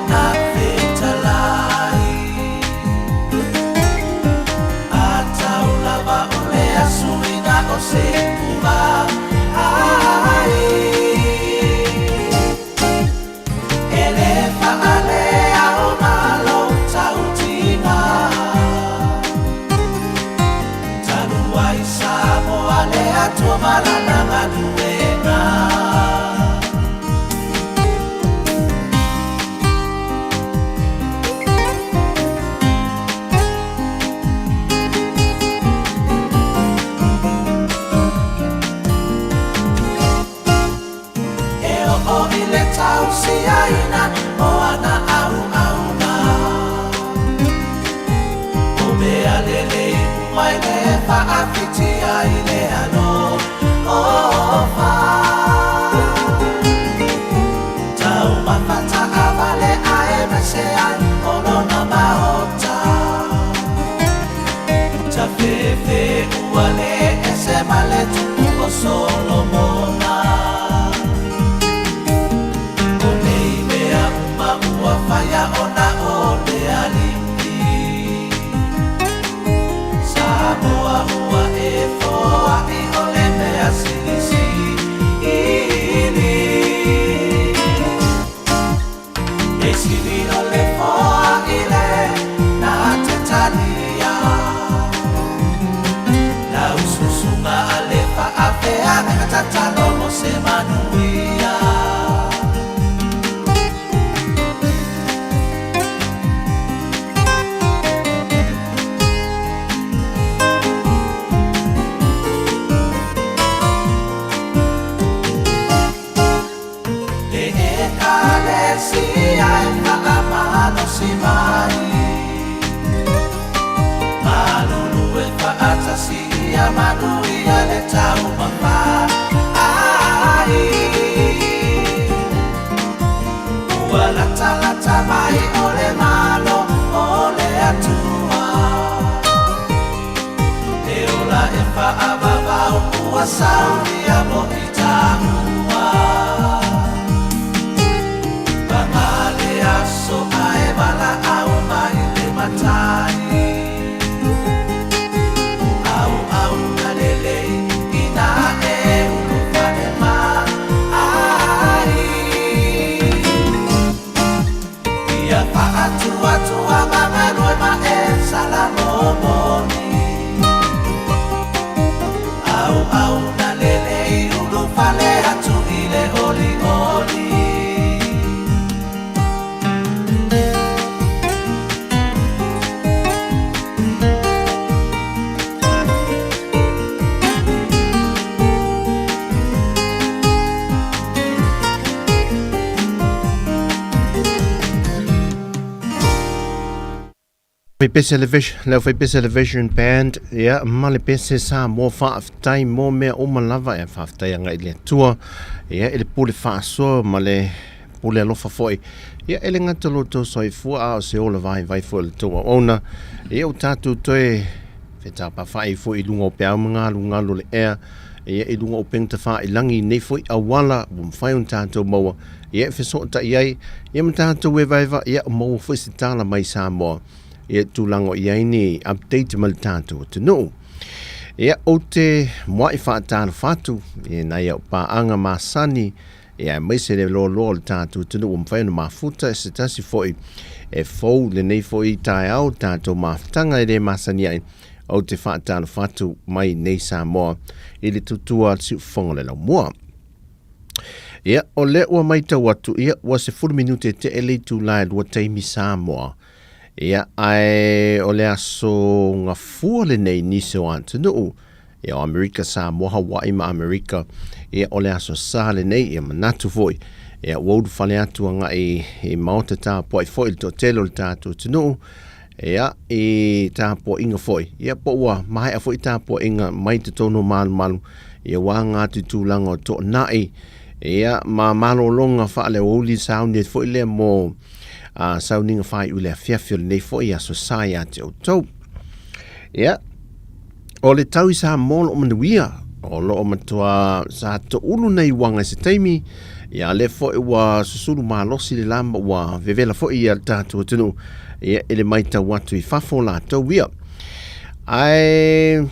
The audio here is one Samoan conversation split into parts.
na fetalai. A tau lava o le asuina o se ua ai. E le faalea ona lou tautiga. Talu ai Samoa le Atua ma lana galuega. E oo i le tausiaina o ana auauna. O mea lelei uma i le faafitia i le alofa. Taumafa taavale aemaise ai o lona maota. Tafefe ua le ese ma le tupu o Solomona. O nei mea uma ua faia ona o le Alii. Samoa ua e foai o le mea silisili. E sili o le foai le na te talia. Lau susuga a le faafeagaiga tatalo mo se manuia. Le Ekalesia e faamalosi mai, malulu e faatasi ia manuia le taumafa ai. Ua latalata mai o le Malo o le Atua, e ola e faavavau ua saunia mo i taua. Paga le aso ae valaau mai le Matai, auauna lelei ina e ulufale mai. Ia faatuatua ma galue ma e salamomoni, auauna lelei ulufale atu i le olioli. Faipese le Vision, le Faipese le Vision Band, ia, ma le pese Samoa faafetai mo mea uma lava e faafetai agai i le Atua, ia, i le pule faasoa ma le pule alofa foi, ia, e le gata lo outou soifua, a o se ola vaivai foi o le tou auauna, ia, ua tatou toe fetapafai foi i luga o peau ma galugalu o le ea, ia, i luga o upega tafailangi i nei foi auala ua mafai ona tatou maua, ia, e fesootai ai, ia, ma tatou evaeva, ia, maua foi se tala mai Samoa, ia, tulaga o i ai ni update ma le tatou atunuu. Ia, ou te muai faatalofa atu i nai au paaga masani, ia, aemaise le loaloa o le tatou atunuu ua mafai ona mafuta e se tasi foi e fou lenei foi taeao tatou mafutaga e le masani ai. Ou te faatalofa atu mai nei Samoa i le tutua siufofoga o le laumua. Ia, o lea ua matau atu, ia, ua 10 minute e tee le itula e 2 taimi Samoa. Ia, ae o le aso gafua lenei nisi o atunuu, ia, o Amerika, Samoa, Hawaii ma Amerika, ia, o le aso sa lenei, ia, manatu foi, ia, ua ulufale atu agai i maota tapuai foi le toatele o le tatou atunuu, ia, i tapuaiga foi, ia, po ua maea foi tapuaiga mai totonu o malumalu, ia, ua aga atu i tulaga o toonai, ia, ma malologa faale-aoauli sauni ai foi lea mo a sauniga faaiu i le afiafi o lenei foi aso sa ia te outou. Ia, o le tau i Samoa o lo o manuia, o lo o matua sa toulu nei uaga i se taimi, Ia lea foi ua susulu malosi le la ma ua vevela foi ia le tatou atunuu ia i le matau atu i fafo latou ia. Ae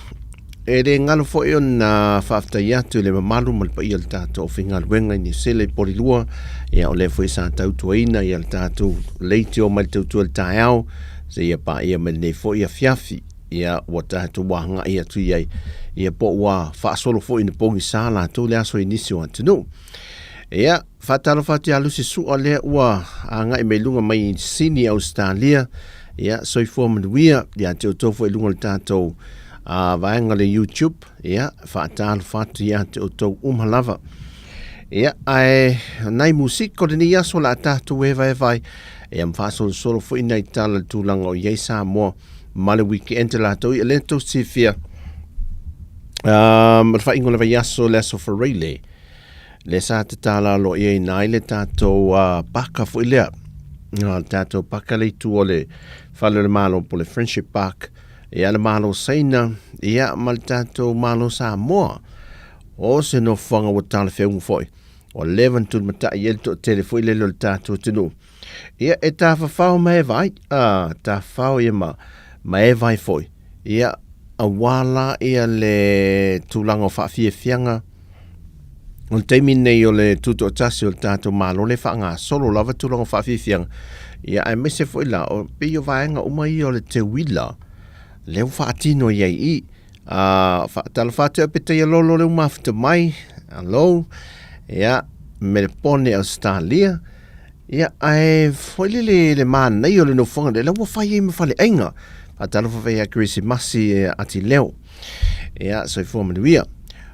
e le galo foi ona faafetai atu i le mamalu ma le paia o le tatou aufaigaluega i Niu Sila i Polilua, ia o lea foi sa tautuaina ia le tatou leitio mai le tautua i le taeao seia paia mai lenei foi afiafi. Ia ua tatou agai atu i ai, ia po ua faasolo foi ina pogisa latou le aso i nisi o atunuu. Ia, faatalofa atu ia Lusi Sua lea ua agai mai luga mai Sini, Ausetalia. Ia, soifua manuia ia te outou foi i luga o le tatou vaega o le YouTube. Ia, faatalofa atu ia te outou uma lava. Ia, ae nai musika o lenei aso o le a tatou evaeva ai, ia ma faasolosolo foi nai tala i le tulaga o i ai Samoa ma le weekend latou ia lea tou silafia le faaiuga o le vaiaso le aso Faraile lea sa tatala aloaia ai le tatou paka foi lea le tatou paka le itu o le fale o le Malo po o le Friendship Park ia le Malo Saina ia ma le tatou Malo Samoa o se nofoaga ua talafeauga foi ua leva ona tulimatai ai le toatele foi lele o le tatou atunuu Ia, e tafafao ma e vaai, a, tafafao ia ma, ma e vaai foi. Ia, auā la ia le tulaga o faafiafiaga o le taimi lenei o le tutoatasi o le tatou Malo lea e faagasolo lava tulaga o faafiafiaga. Ia, aemaise foi la, o, pei o vaega uma ia o le teuila lea ua faatino i ai i i. A, faatalofa atu ia Petaia Lolo lea ua mafuta mai. Hello. Ia, Melepone Ausetalia. Ia, ae foi lele le manaia o le nofoaga lea, la ua fai ai ma faleaiga. Faatalofa foi ia Kerisimasi e Atileo. Ia, soifua manuia.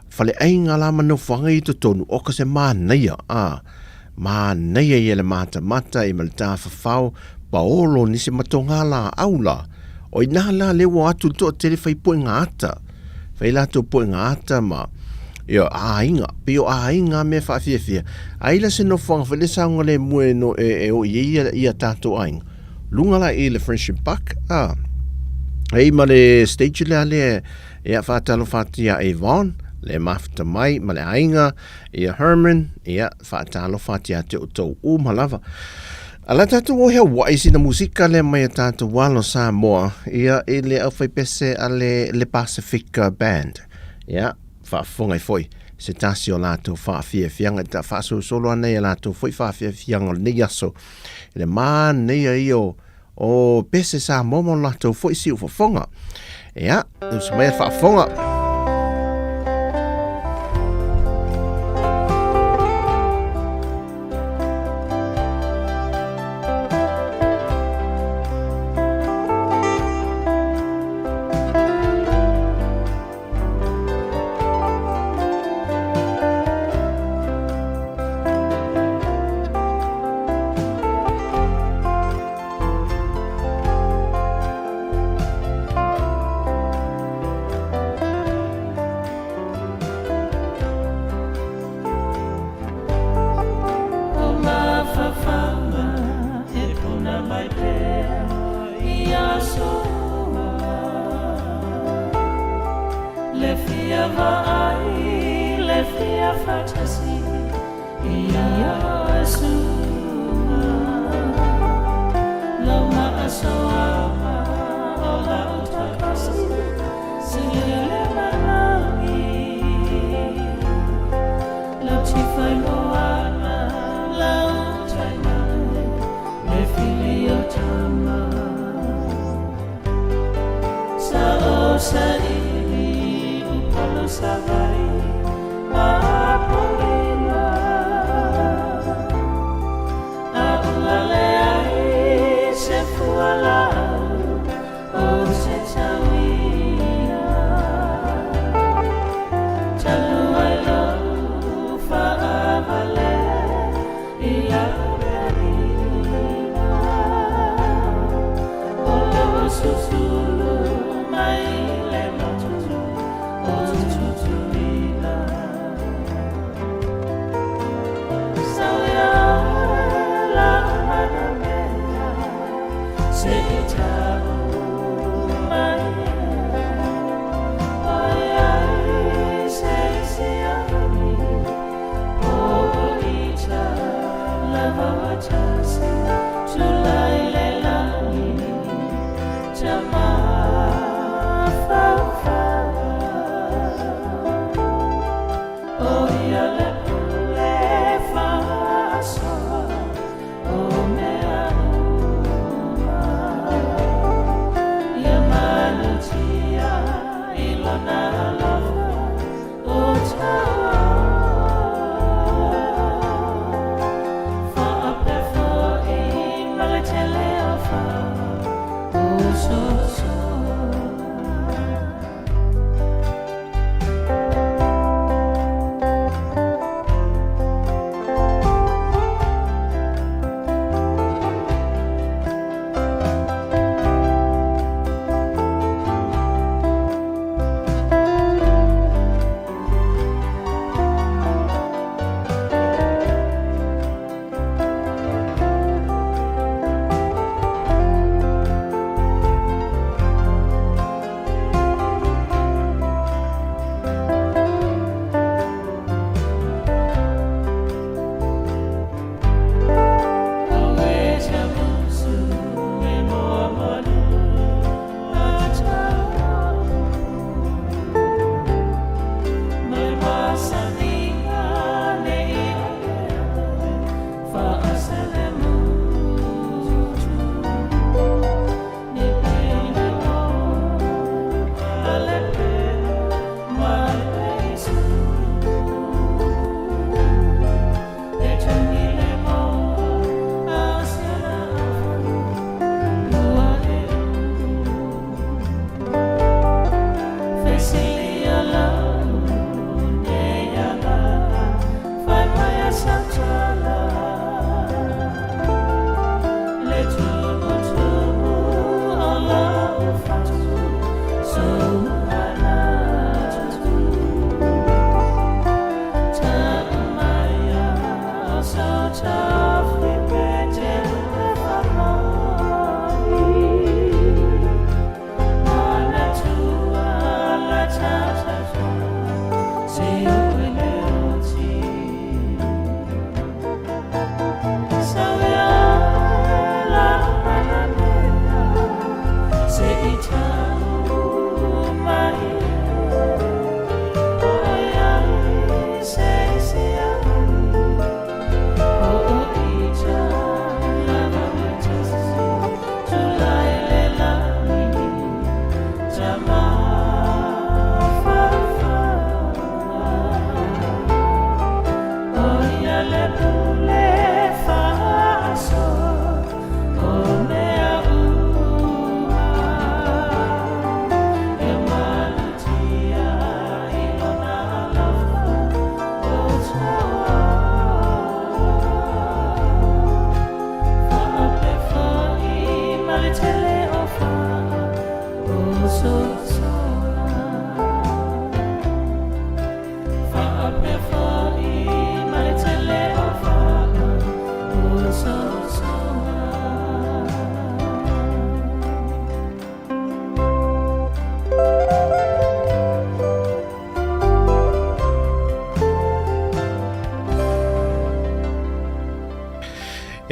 Faleaiga la ma nofoaga i totonu, o ka se manaia, a. Manaia ia le matamata i ma le tafafao paolo ni se matoga laau la. O ina la lea ua o atu le toatele fai puega ata. Fai latou puega ata ma ia aiga, pei o aiga mea faafiafia. Ai la se nofoaga foi le saogalemu e no e, e o i ai ia, ia tatou aiga. Luga la i le Friendship Park, a. Ei ma le stage lea le ia faatalofa atu ia Avon, le mafuta mai ma le aiga, ia Herman, ia faatalofa atu ia te outou uma lava. Ala tatou o hea wai sina musika lea mai a tatou alo Samoa, ia i le aufaipese a le, le Pasifika Band. Ia, faafofoga ai foi se tasi o latou faafiafiaga i ta faasolosolo ana i a latou foi faafiafiaga o lenei aso. I le manaia ia o, o pese Samoa ma o latou foi siufofoga. Ia, uso mai a faafofoga.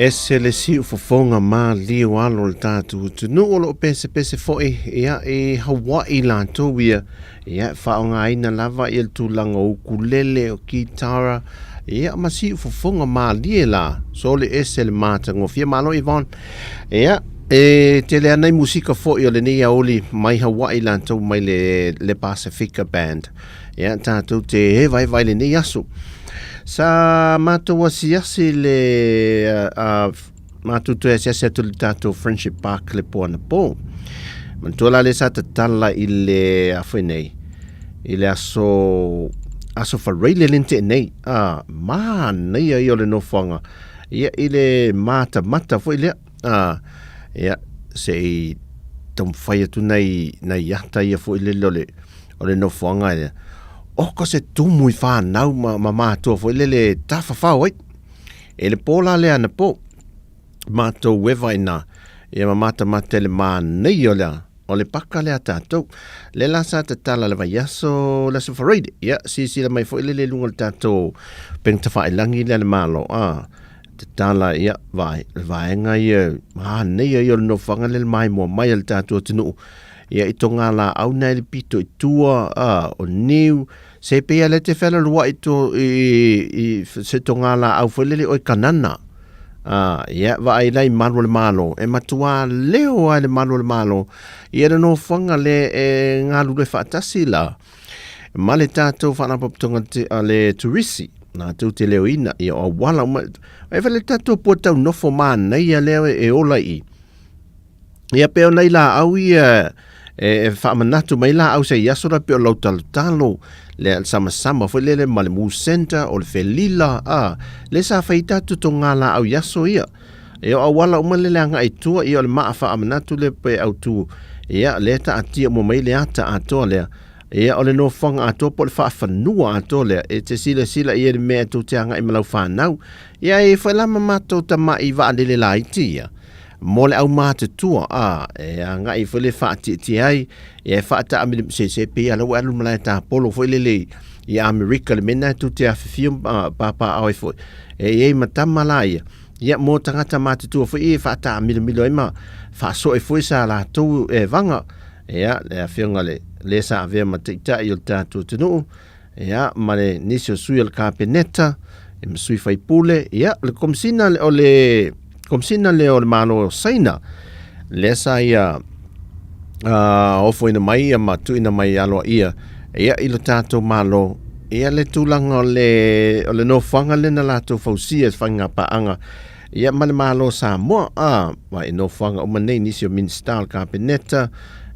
Ese le siufofoga maliu alo o le tatou atunuu o lo o pesepese foi ia i Hawaii latou ia, ia e faaaogaina lava ia le tulaga o ukulele, o kitara, ia ma siufofoga malie la. So le ese le matagofie. Malo Yvonne. Ia, e tele ana i musika foi o lenei aoli mai Hawaii latou mai le, le Pasifika Band. Ia, tatou te hevahevae i lenei aso. Sa matou asiasi le uh, matou toe asiasi atu le tatou Friendship Park le po anapo. Manatua la le sa tatala i le a foi nei i le aso aso Faraile le nte nei. Ah, manaia ia o le nofoaga. Ia i le matamata foi lea. Ah, ia se i taumafai atu nai nai ata ia foi lele o le o le nofoaga lea, oka se tumu i whanau ma, ma mātua foi lele tawhawhao ai. E le pō la lea anapo, mātou wewa ina, ia ma matamata i le mānaia o lea, o le paka lea tātou. Le la sa tatala le vaiaso, le aso Friday, ia sisila mai foi lele i luga o le tātou upega tafailangi lea le Malo, a, tatala, ia, vae, le vaega ia, mānaia ia o le nofoaga lea le maimoa mai a le tātou atunuu. Ia i to ngā lāau nei le pito i tua, a, o niu, se pei a le te whela lua i to, i, i, se to ngā lāau foi lele oi kanana. A, ia, va ai lai malu o le malo. E matua leo ai le malu o le malo. Ia le nofoanga le e ngā lulu e whaatasi la. Ma le tātou whaanapopotonga te, a le turisi. Nā tau te leo ina, ia o awala uma. E whale tātou pua tau nofo mānaia leo e, e ola i. Ia pe o nei laau ia e, e faamanatu mai laau se i aso la pe o lau talotalo le samasama foi lele ma le mu center o le felila a le sa fai tatu to ngā laau i aso ia. E o auala uma lele anga i tua ia o le maa faamanatu le pe au tu ia le taatia mo mai le ata atoa lea. Ia o le nofoaga atoa po o le faafanua atoa lea e te silasila i ai le mea e tou te agai ma lau fanau. Ia e foi la ma matou tama'i vaalele laiti ia. Mo le aumatutua, ā, e agai foi le faatietie ai, ia e faataamili, se, se pei lava ua alu i le malae tapolo foi lele i, i Amerika, le mea lena e tou te afifio ma papaaao ai foi. E i ai ma tama la ia, ia mo tagata matutua foi e faataamilomilo ai ma faasoe foi sa latou evaga. Ia, le afioga le, le sa avea ma taitai o le tatou atunuu, ia, ma le nisi o sui o le Kapeneta, ia ma sui faipule, ia, o le Komesina o le Komesina lea o le Malo o Saina, lea sa ia uh, ofoina mai ia ma tuuina mai aloaia ia i lo tatou Malo, ia le tulaga o le, o le nofoaga lea na latou fausia i faiga paaga ia ma le Malo o Samoa, a, ma i nofoaga uma nei nisi o Minisita o le Kapeneta,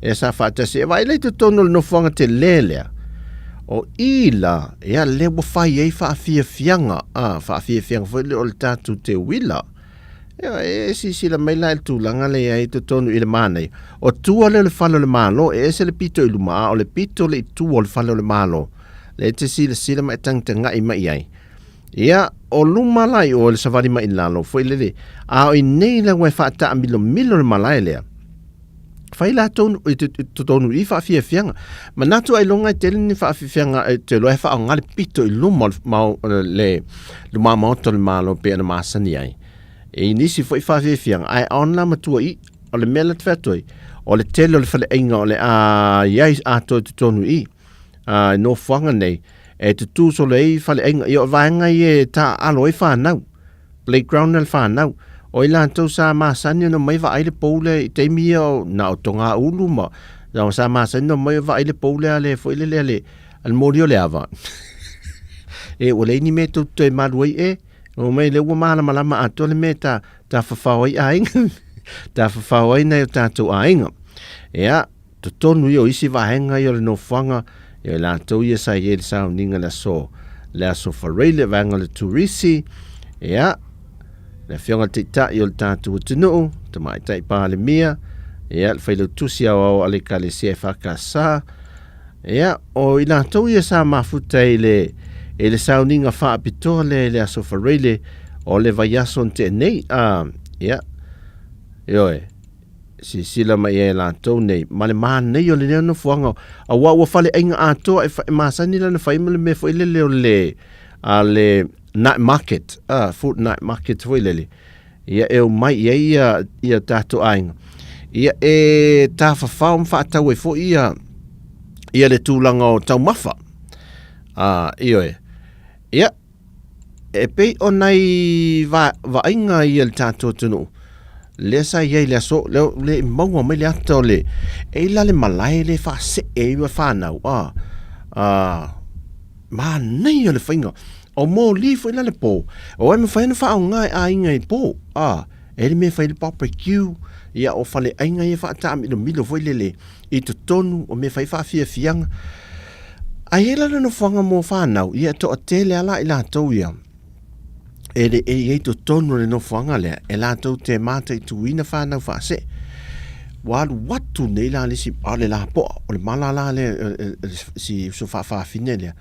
ia sa faatasi, e vaai lea i totonu o le nofoaga telē lea, o i la, ia lea ua fai ai faafiafiaga, a, faafiafiaga foi lea o le tatou te uila. Ia, e silasila mai la i le tulaga lea i ai i totonu i le manaia. O tua lea o le fale o le Malo, e ese le pito i luma, a o le pito lea i tua o le fale o le Malo, lea e te silasila ma e tagatagai mai i ai. Ia, o luma la i o i le savali mai i lalo, foi lele, a o i nei la ua e faataamilomilo le malae lea. Fai latou i totonu i faafiafiaga. Manatu ailoga e tele ni faafiafiaga e te iloa e faaaoga le pito i luma o le, mau, le luma maota o le Malo pei ona masani ai. E i nisi foi faafiafiaga, ae on la matua i, o le mea la te fai atu ai, o le tele o le faleaiga o le a i ai atoa i totonu i, a, i nofoaga nei, e tutū solo ai faleaiga. Ia o vaega ia e taaalo ai whanau. Playground na le whanau. O i latou sa masani ona mai vaai le pou lea i taimi ia o na o tonga ulu ma na sa masani ona mai vaai le pou lea le foi le lea le a le moli o le ava. E ua leai ni mea tou te toe malu ai e. O mai lea ua malamalama atoa le mea ta ta whawhao ai aiga. Ta whawhao ai nai o tātou aiga. Ea, totonu ia o isi vaega ia o le nofoaga, ia i latou ia sa i ai le sauniga le aso, le aso Faraile, vaega o le turisi, ia, le afioga le Taitai o le tatou atunuu, Tamaitai Palemia, ia, le Failautusi Aoao a le Ekalesia EFKS, ia, o i latou ia sa mafuta i le, i le sauniga faapitoa lea i le aso Faraile o le vaiaso na tea nei, a, ia, ioe, Silasila mai ai latou nei, ma le manaia o lenei nofoaga, aua ua faleaiga atoa e, e masani lana fai ma le mea foi lele o le, a le night market, a, food night market foi lele. Ia e omai i ai ia, ia tatou aiga. Ia e tafafao ma faatau ai foi ia, ia le tulaga o taumafa. A, ioe. Ia, e pei o nai va, vaaiga ia le tatou atunuu, lea sa i ai le aso, lea, lea i maua mai le ata o le, e i la le malae le faasee ai ma fanau, a, a, manaia le faiga. O moli foi la le po, o ai mafai ona faaaoga e aiga i po, a, e le mea e fai le barbecue, ia o faleaiga ia faataamilomilo foi lele i totonu o mea fai faafiafiaga. Ae i ai la le nofoaga mo fanau, ia e toatele lava la i latou ia e le e i ai totonu o le nofoaga lea e latou te mataituina fanau faasee. Ua alu atu nei la le isi, a o le lapoa, o le mala la lea si uso faafafine lea,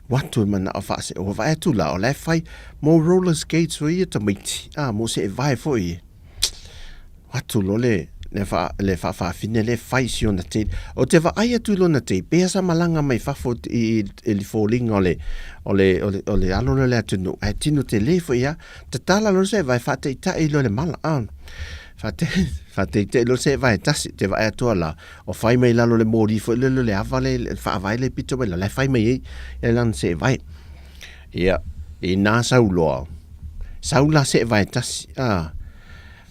alu atu e manao faasee, ua vaai atu la o la e fai mo roller skates foi ia tamaiti, a mo seevae foi ia. Atu loa le, le, fa, le faafafine lea e fai si ona tape. Ou te vaai atu i lona tape, pei lava sa malaga mai fafo i, i, i le foliga o le, o le, o le, o le alo lea o le atunuu, ae tino tele foi lava. Tatala loa le seevae, faataitai loa i le mala, a. Faataitai loa le seevae e tasi, ou te vaai atu lava la, o fai mai lalo o le moli foi lele o le ava lea, le faavae lea e pito mai lalo, la e fai mai ai lana seevae. Ia, inā sau loa, sau la seevae tasi, a.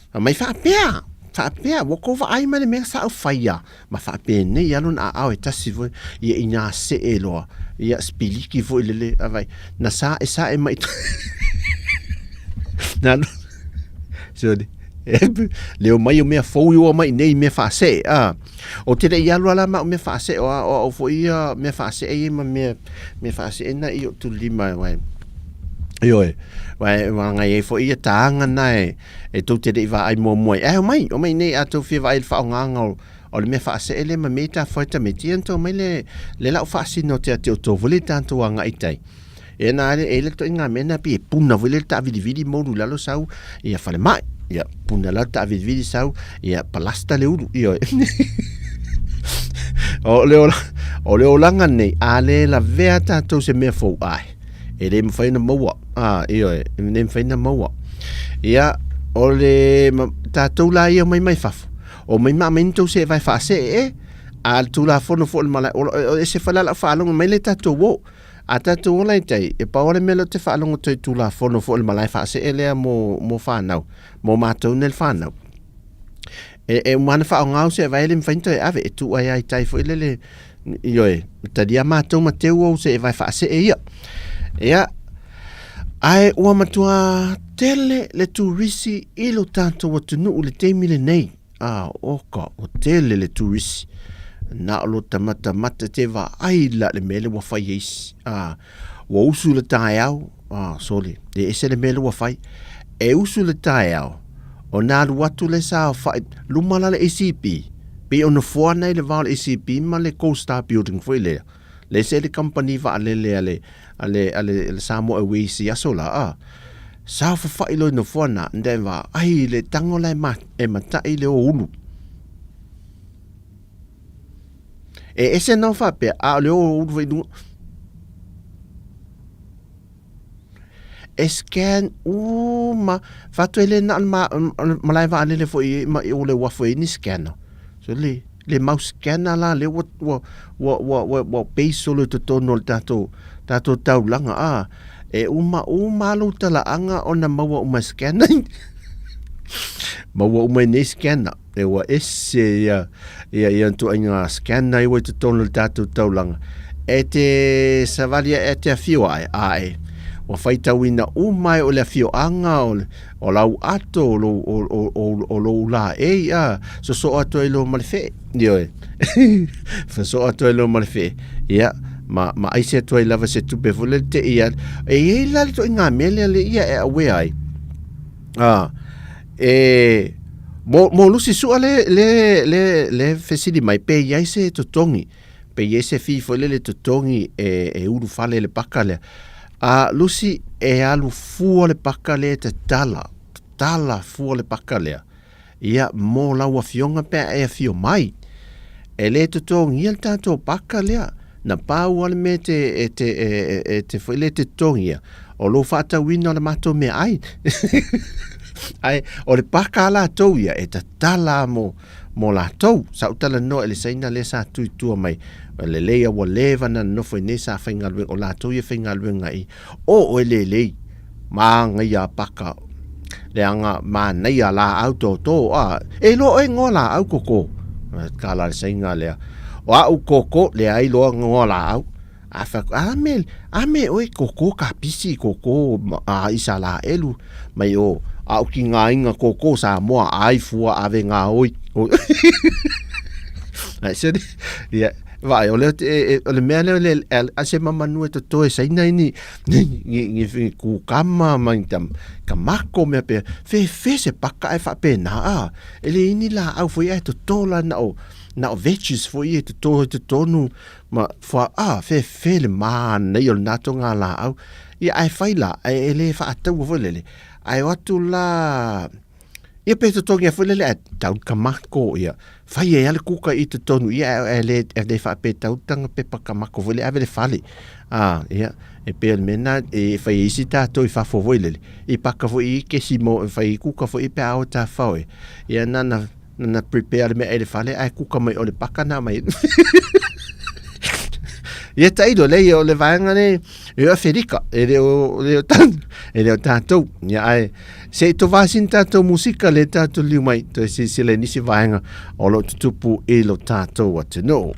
Fai mai faapea, faapea, ua kou vaai mai le mea sa ou faia, ma faapenei lava lona aao e tasi foi, ia inā see loa, ia sipiliki foi lele, a vai, na saesae mai na alu, sorry, leo mai o mea fou i ua mai nei mea faasee, a. Ou te le i alu ala ma au mea faasee, o au foi ia mea faasee ia ma mea, mea faasee na i o tulima e wai. Ioe, wai, whangai ai foi ia tānga na e, e tou te le i vaai muamua ai. Ae omai, omai nei a tou fia vaai i le faaaogaga o, o le mea faasee lea ma mea i tafoai tamaiti, ia na tou omai le, le lau faasino te ate o tou foi le tatou agai i tai. Ia na ale, e le toaiga mea na pei e puna foi le taavilivili moulu i lalo sau, ia falemai. Ia puna lalo taavilivili sau, ia palasta le ulu. Ioe. O le ola, o le olaga nei, a le lavea tatou se mea fou, ae, e le mafai ona maua. A, ioe, e le mafai ona maua. Ia, o le tatou la ia omai mai fafo, omai ma aumai ni tou seevae faasee e, a le Tulafono foi o le malae, o ese foi la lau faalogo mai le tatou o. A tatou ola i tai, e pau lava le mea lea ou te faalogo atu ai i Tulafono foi o le malae faasee lea mo, mo fanau, mo matou nei le fanau. E, e uma ana faaaoga au seevae e le mafai ona toe ave, e tuu ai lava i tai foi lele, ioe, talia matou ma teu ou seevae faasee ia. Ia, ae ua matua tele le turisi i lo tatou atunuu i le taimi lenei. A, oka, ua tele le turisi. Na o lo tamatamata te vaai la le mea lea ua fai e isi. A, ua usu le taeao, a, sole, e ese le mea lea ua fai. E usu le taeao, ona alu atu le saofai, luma la le ACB, pei o nofoa na i le va o le ACB ma le Gold Star Building foi lea. Le ese le kamupani vaalele a le, a le, a le, le Samoa Airways i aso la, a. Saofafai loa i nofoa na, nda e vaai le tango la e, ma, e matai le o ulu. E ese nao faapea, a o le o ulu foi luga. E scan uma, fatu e le na o le ma, malae vaalele foi ma o le uafu e i ni scanner. So le, le mau scanner la lea ua, ua, ua, ua, ua, ua pei solo i totonu o le tatou, tatou taulaga, a, e uma uma lou talaaga ona maua uma e scanner. Maua uma i nei scanner. E ua ese ia, ia, ia ituaiga scanner ia ua i totonu o le tatou taulaga. E te savali e te afio ae, ae, ua faitauina uma ai o le afioaga, o, le, o lau ato, o lou, o, o, o, o lou laei, a, sosoo atu ai loa ma le fee. Ioe. Sosoo atu ai loa ma le fee. Ia, ma, ma aise atu ai lava se tupe foi lele te i ale. E i ai la le ituaiga mea lea le ia e aware ai. A, e, mo, mo Lusi Sua le, le, le, le fesili mai, pe i ai se totogi, pe i ai se fee foi lele totogi e, e ulufale le paka lea. A, Lusi, e alu fua le paka lea e tatala, tatala fua le paka lea. Ia, mo lau afioga pe a e afio mai. E le totogia le tatou paka lea. Na pau lava le mea e te, e te, e, e, e te foi lea e te totogia, o lou faatauina o le matou meaai. Ae o le paka a latou ia e tatala mo mo latou. Sa ou talanoa i le Saina lea sa tu i tua mai, lelei a ua leva ona nonofo i nei sa faigaluega, o latou ia e faigaluega i o oe lelei, manaia a paka, leaga manaia laau toto, a, e iloa oe goa laau koko. Tala le Saina lea, o au koko, leai loa goa laau. A fai atu, a me, a me oe koko kapisi, koko a Isalaelu, mai o, a o ki ngā inga koko Samoa, ai fua ave ngā oi. Ai se, ia, vai, o le, e, o le mea lea, le, a se mamanu e totoe saina ini, ni, ni, ni, ni kukama, ma ni tam, kamako mea pe, fe, fe se paka e whapena, a, e le ini la au foi e toto la na o, na o veggies foi e toto e totonu, Ma fua, a, fefe le manaia o lena tonga laau. Ia, ae fai la, ae e le faataua foi lele. Ae o atu la, ia pe totogi foi lele, ae tau kamako, ia. Fai e ale kuka i totonu, ia, ae le, e le faapetau tanga pepa kamako foi le, ave le fale. A, ia, e pei o le mea lena e fai ai isi tatou i fafo foi lele. I paka foi i kesi mo, e fai kuka foi pe a o tafao e. Ia, nana, na prepare le mea i le fale ae kuka mai o le paka na mai. Ia tailo le ia o le vaega nei e o Aferika e le o le o tan e le o tātou. Ia ae se i to vasin tātou musika le tātou liu mai to se se le nisi vaega o lo tutupu i lo tātou atunuu.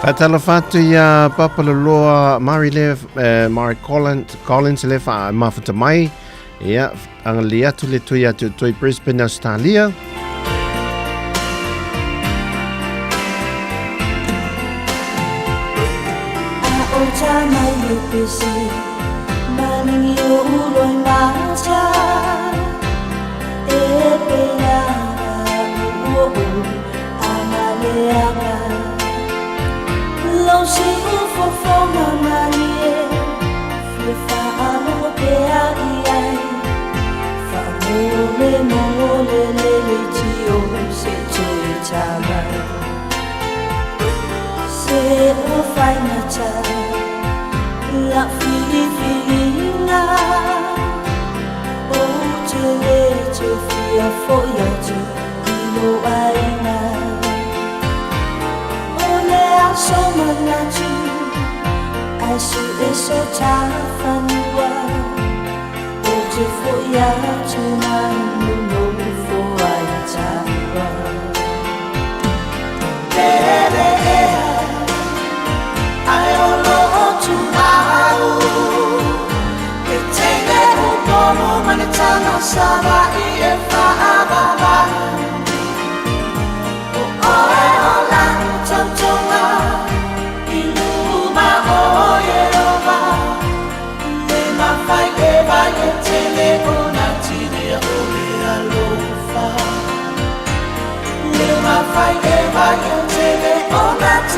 Faatalofa atu iā Papa Loloa Mari le Mari Collins, Collins le wha mafuta mai. Ia, angali atu le tui atu toi Brisbane, Australia.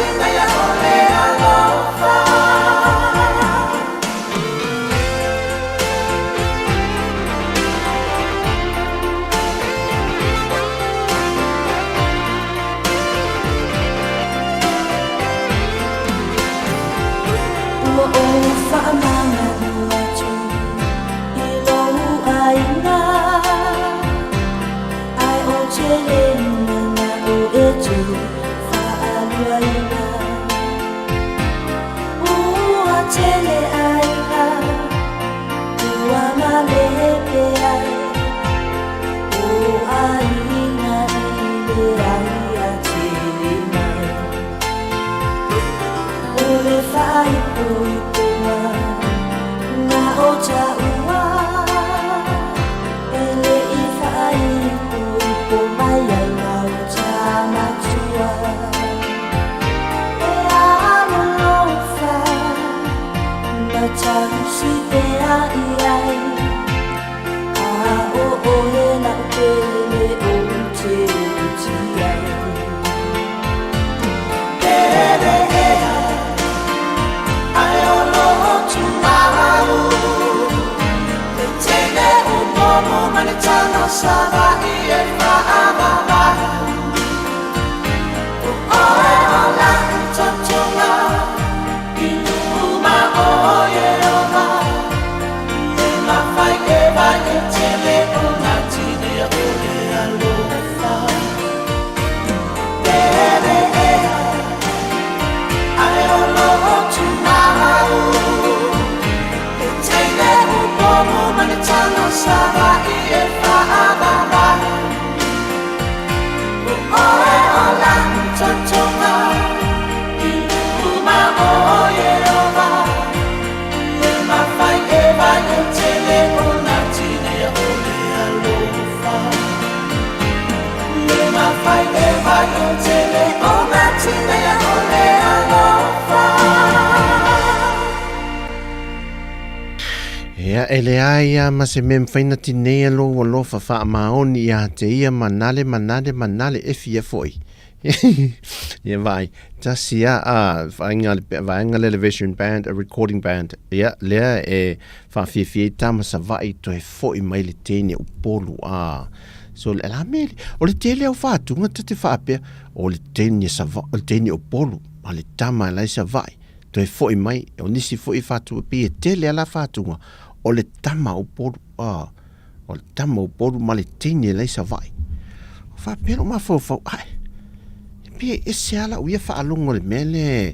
tineia o le alofa. Ua ou faamagalo atu i lou aiga, Ae ou te le manao e toe faaluaina. Ua tele aiga, ua malepe ai, O aiga i le aia tele mai. O le faaipoipoga na o taua, E le i faaipoipo mai ai gauta matua. E alolofa ma tausi pea i ai, A o oe lau pele ou te oti ai. Pele ea, ae o loo tumau, Le teine Upolu ma le tama Savaii e faavavau. O oe o lau tautoga i luma o Ieova, E mafai e vai e tele ona tineia o le alofa. Pele ea, ae o loo tumau, Le teine Upolu ma le tama Savaii e faavavau. O oe o lau tautoga i luma o Ieova, E mafai e vai e tele ona tineia o le alofa. E mafai e vai e tele ona tineia o le alofa. Ia, e leai lava ma se mea e mafai ona tineia lou alofa faamaoni ia te ia manale, manale, manale e fia foi. Ia vaai, tasi a, a, vaega, vaega le Vision Band, a recording band, ia, lea e faafiafia ai tama Savaii toe foi mai le teine Upolu, a. So, le la mea, o le tele au faatuga ta te faapea, o le teine Savaii, o le teine Upolu, ma le tama la i Savaii, toe foi mai, o nisi foi faatuga, pei e tele a la faatuga, o le tama Upolu, a, o le tama Upolu ma le teine la i Savaii. Faapea lou mafaufau, ae, e pei e ese lava lau ia faalogo i le mea lea,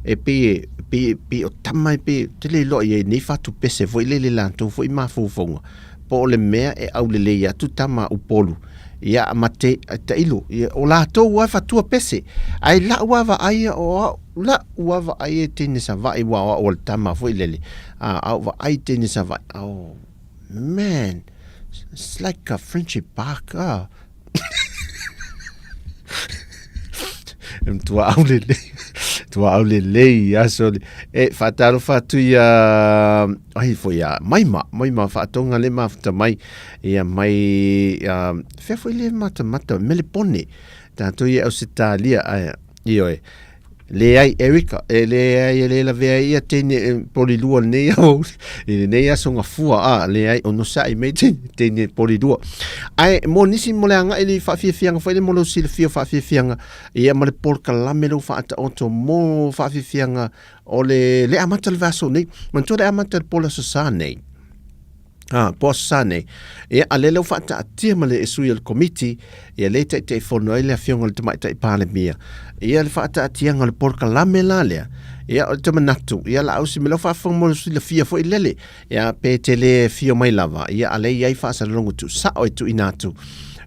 e pei e, pei e, pei o tama e pei, ou te le iloa i ai nei fatupese foi lele i latou foi mafaufauga, po o le mea e aulelei atu tama Upolu, ia ma te, tailo, ia, o latou lava e fatua pese. Ae i lau lava vaai ia, o au, lau lava vaai e teine Savaii, aua o au o le tama foi lele, a, a ou vaai i teine Savaii, oh man, it's like a friendship park, ah. E matua aulelei, matua aulelei aso le. E faatalofa atu ia, ai foi ia, Maima, Maima Faatoga le mafuta mai, ia mai, fea foi le matamata, Melepone, tatou ia Ausetalia, ai, ioe. Leai, Erica, e leai, e le lavea ai ia teine e polilua lenei au, i lenei aso gafua, a, leai, onosai mai teine, teine polilua. Ae, mo nisi mo le agai le faafiafiaga foi le mo lou silafia o faafiafiaga, ia ma le polokalame lou faataoto mo faafiafiaga o le, le amata o le vaiaso nei. Manatua le amata o le po o le Aso Sa nei. Ah, po Aso Sa nei. Ia, a lea ua faataatia ma le sui o le komiti, ia le Taitaifono ai le Afioga i le Tamaitai Palemia. Ia le faataatiaga o le polokalame la lea, ia o le manatu, ia la au si me lau faafofoga mo le silafia foi lele, ia pe te le fio mai lava, ia a lea i ai faasalalauga tuusao e tuuina atu.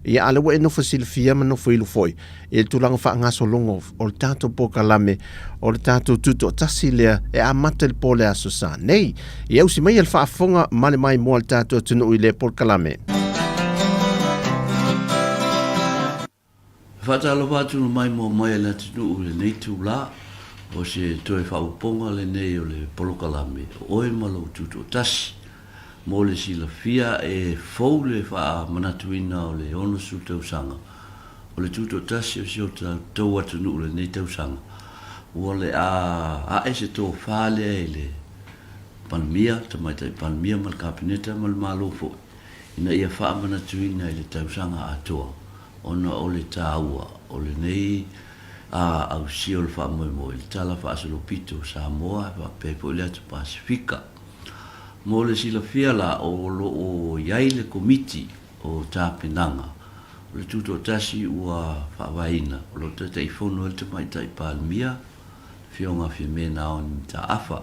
Ia a lea ua e nofo silafia ma nofo ilu foi, i le tulaga faagasologa o le tatou polokalame o le tatou tutoatasi lea e amata i le po o le Aso Sa nei. Ia usi maia le faafofoga ma le maimoa a le tatou atunuu i lea polokalame. E faatalofa atu le maimoa mai a le atunuu i lenei itulā, o se toe faaopoopoga lenei o le polokalame o Oe ma Lou Tutoatasi. Mo le silafia, e fou le faamanatuina o le 60 tausaga o le tutoatasi o si o tatou atunuu i lenei tausaga. Ua le a ae se tofa lea i le Palemia, Tamaitai Palemia ma le Kapeneta ma le Malo foi, ina ia faamanatuina i le tausaga atoa ona o le taua o lenei ausia o le faamoemoe i le Tala Faasolopito o Samoa e faapea ai foi le Atu Pasefika. Mo le silafia la, o lo o i ai le Komiti o Tapenaga o le Tutoatasi ua faavaeina, o lo o Taitaifono ai le Tamaitai Palemia, le Afioga a Fiame Naomi Mataafa,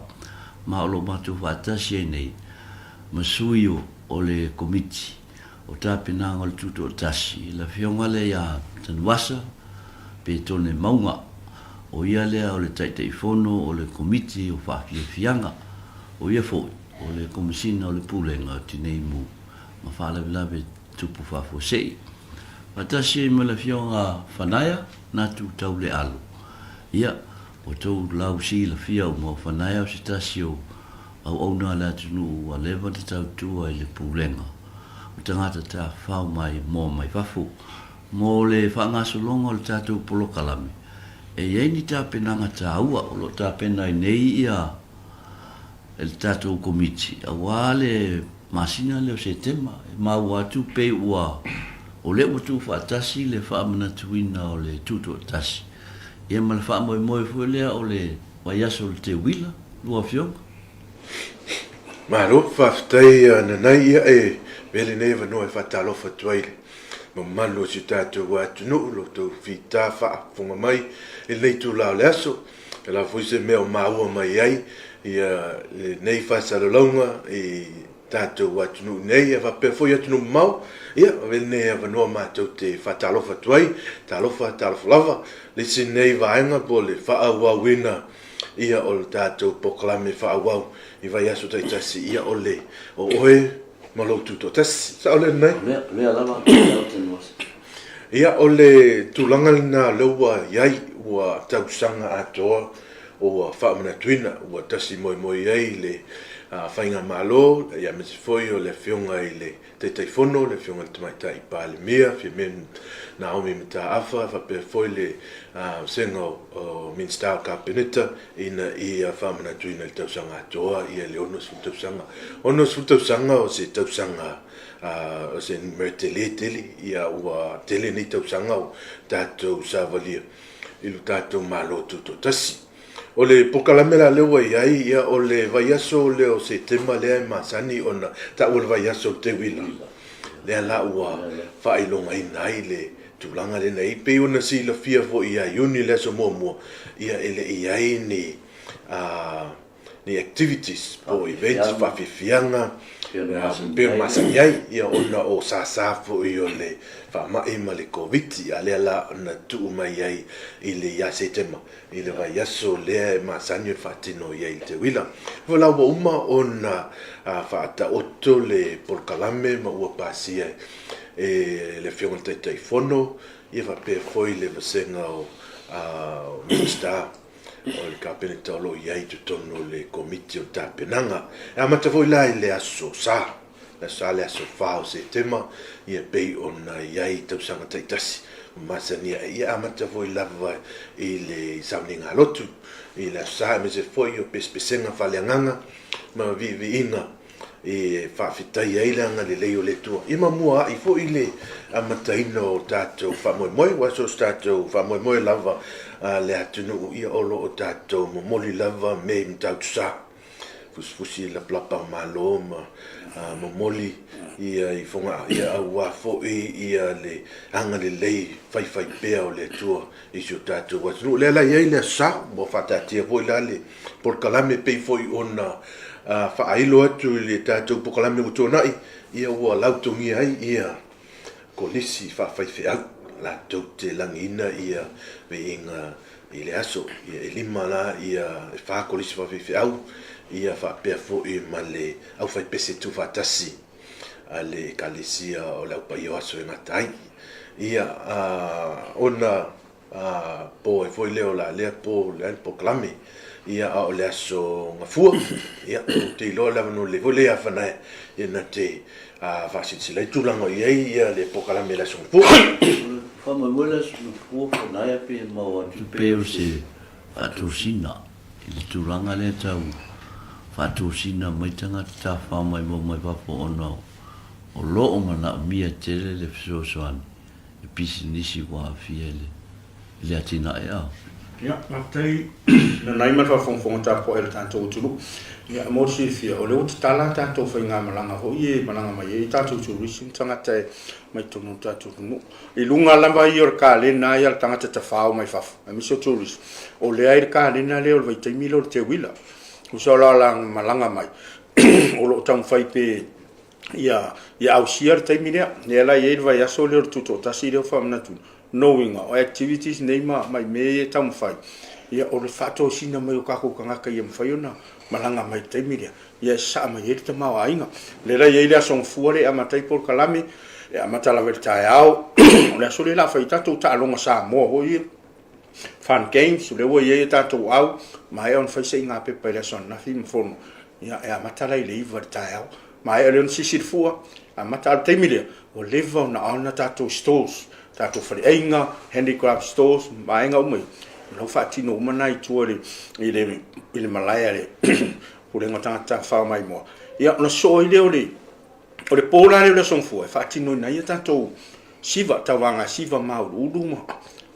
ma o lo o matou faatasi ai nei ma sui o le Komiti o Tapenaga o le Tutoatasi, le Afioga lea ia Tanuvasa Petone Mauga, o ia lea o le Taitaifono o le Komiti o Faafiafiaga, o ia foi o le Komesina o le Pulega o Tinei Mu ma Faalavelave Tupu Faafuasei. Faatasi ai ma le Afioga Fanaia Natu Taulealu. Ia, ua tou lau silafia uma o Fanaia o se tasi o auauna a le atunuu ua leva ona tautua i le Pulega o tagata tafafao mai moa mai fafo. Mo le faagasologa o le tatou polokalame, e i ai ni tapenaga taua o lo o tapena ai nei ia le tatou Komiti aua le masina lea o Setema. E maua atu pei ua o lea ua tuufaatasi le faamanatuina o le Tutoatasi ia ma le faamoemoe foi lea o le vaiaso o le Teuila, lua Afioga. Malo, faafetai Nanai, ia e avea lenei avanoa e faatalofa atu ai i le mamalu o si o tatou atunuu, lo outou fita faafofoga mai i lenei itula o le aso. O le a foi se mea o maua mai ai ia lenei faasalalauga i tatou atunuu nei e faapea foi atunuu mamao, ia avea lenei avanoa matou te faatalofa atu ai, talofa, talofa lava. Le isi nei vaega po o le faaauauina ia o le tatou polokalame faaauau i vaiaso taitasi, ia o le o oe ma lou tutoatasi. Sao lea Nanai? O lea, o lea lava, o lea ou te noa. Ia, o le tulaga lena o lea ua i ai, ua tausaga atoa ua faamanatuina, ua tasi moemoe ai le Faigamalo, aemaise foi o le Afioga i le Taitaifono, le Afioga i le Tamaitai Palemia, Fiame Naomi Mataafa, faapea foi le Vasega o Minisita o Kapeneta, ina ia faamanatuina i le tausaga atoa le 60 tausaga. 60 tausaga o se tausaga o se numera tele tele, ia ua tele nei tausaga o tatou savalia i lo tatou Malo Tutoatasi. O le polokalame la lea ua i ai, ia o le vaiaso lea o Setema lea e masani ona taua le vaiaso o le Teuila, lea la ua faailogaina ai le tulaga lea na i ai. Pei ona silafia foi ia Iuni le aso muamua, ia e le i i ai ni ni activities po o events, faafiafiaga pei ona masani ai, ia ona o sasa foi o le faamai ma le Koviti, a lea la na tuu mai ai i le ia Setema i le vaiaso lea e masani ona faatino i ai le teuila. Foi la ua uma ona faataoto le polokalame ma ua pasia e le Afioga i le Taitaifono ia faapea foi le vasega o Minisita o le Kapeneta o lo o i ai i totonu o le Komiti o Tapenaga. E amata foi la i le aso Sa, le aso Sa, le aso 4 o Setema, ia pei ona i ai i tausaga taitasi ma masani ai. Ia amata foi lava i le sauniga lotu i le aso Sa, aemaise foi o pesepesega faaleagaga ma viiviiga e faafetai ai le agalelei o le Atua. Ia ma muaai foi le amataina o tatou faamoemoe, aua so o se tatou faamoemoe lava a le atunuu, ia o lo o tatou momoli lava me i Matautu Sa, fusifusi lapalapa malo ma momoli ia i Fogaa, ia aua foi ia le agalelei faifaipea o le Atua i si o tatou atunuu. O lea la e i ai le Aso Sa, ua faataatia foi la le polokalame pei foi ona faailo atu i le tatou polokalame ua tuanai, ia ua lautogia ai ia kolisi faafaifeau latou te lagiina ia viiga i le aso. Ia e lima la ia e fa kolisi faafaifeau ia faapea foi ma le aufaipese tuufaatasi a le Ekalesia o le Au Paia o Aso e Gata ai. Ia ona po ai foi lea o la lea po le polokalame, ia a o le aso Gafua, ia ou te iloa le avanoa lelei foi lea ia Fanaea ia na te faasilasila ai tulaga o i ai ia le polokalame i le aso Gafua. Faamoemoe le aso Gafua Fanaea pe maua atu pei o se. Faatosina i le tulaga lea tau faatosina mai tagata tafafao maimoa mai fafo ona o lo o manaomia tele le fesoasoani i pisinisi ua aafia i le i le atinae a. Ia, faafetai Nanai ma le faafogafoga tapuai a le tatou atunuu. Ia, mo le silafia, o lea ua tatala a tatou faigamalaga foi e malaga mai ai tatou tourist ma tagata mai totonu o le tatou atunuu. I luga lava ia o le kalena ia a le tagata tafao mai fafo, aemaise o tourist, o lea i le kalena lea o le vaitaimi lea o le teuila. Tusa o la malaga mai, o lo o taumafai pe ia ausia le taimi lea. Lea la e i ai le vaiaso lea o le Tutoatasi lea ua faamanatu, lona uiga o activities nei ma mea ia e taumafai, ia o le faatosina mai o tatou tagata ia mafai ona malaga mai i le taimi lea, ia e sasaa mai ai le tamaoaiga. O lea la e i ai le Aso Gafua lea e amata ai polokalame, e amata lava i le taeao, o le aso lea o le a fai ai tatou taaloga Samoa foi ia, Fun Games, o lea ua i ai a tatou au, maea ona fai saiga pepa i le aso ananafi ma fono, ia e amata la i le 9 i le taeao, maea lea ona sisi le fua, amata, a o le taimi lea, ua leva ona on a tatou stalls, tatou faleaiga, handicraft stalls, vaega uma ia, o la ua faatino uma na i tua i le malae a le Pulega o Tagata Tafafao Maimoa. Ia, ona sosoo ai lea o le O le po la lea o le Aso Gafua e faatinoina ai a tatou siva, tauvaga siva mauuluulu ma,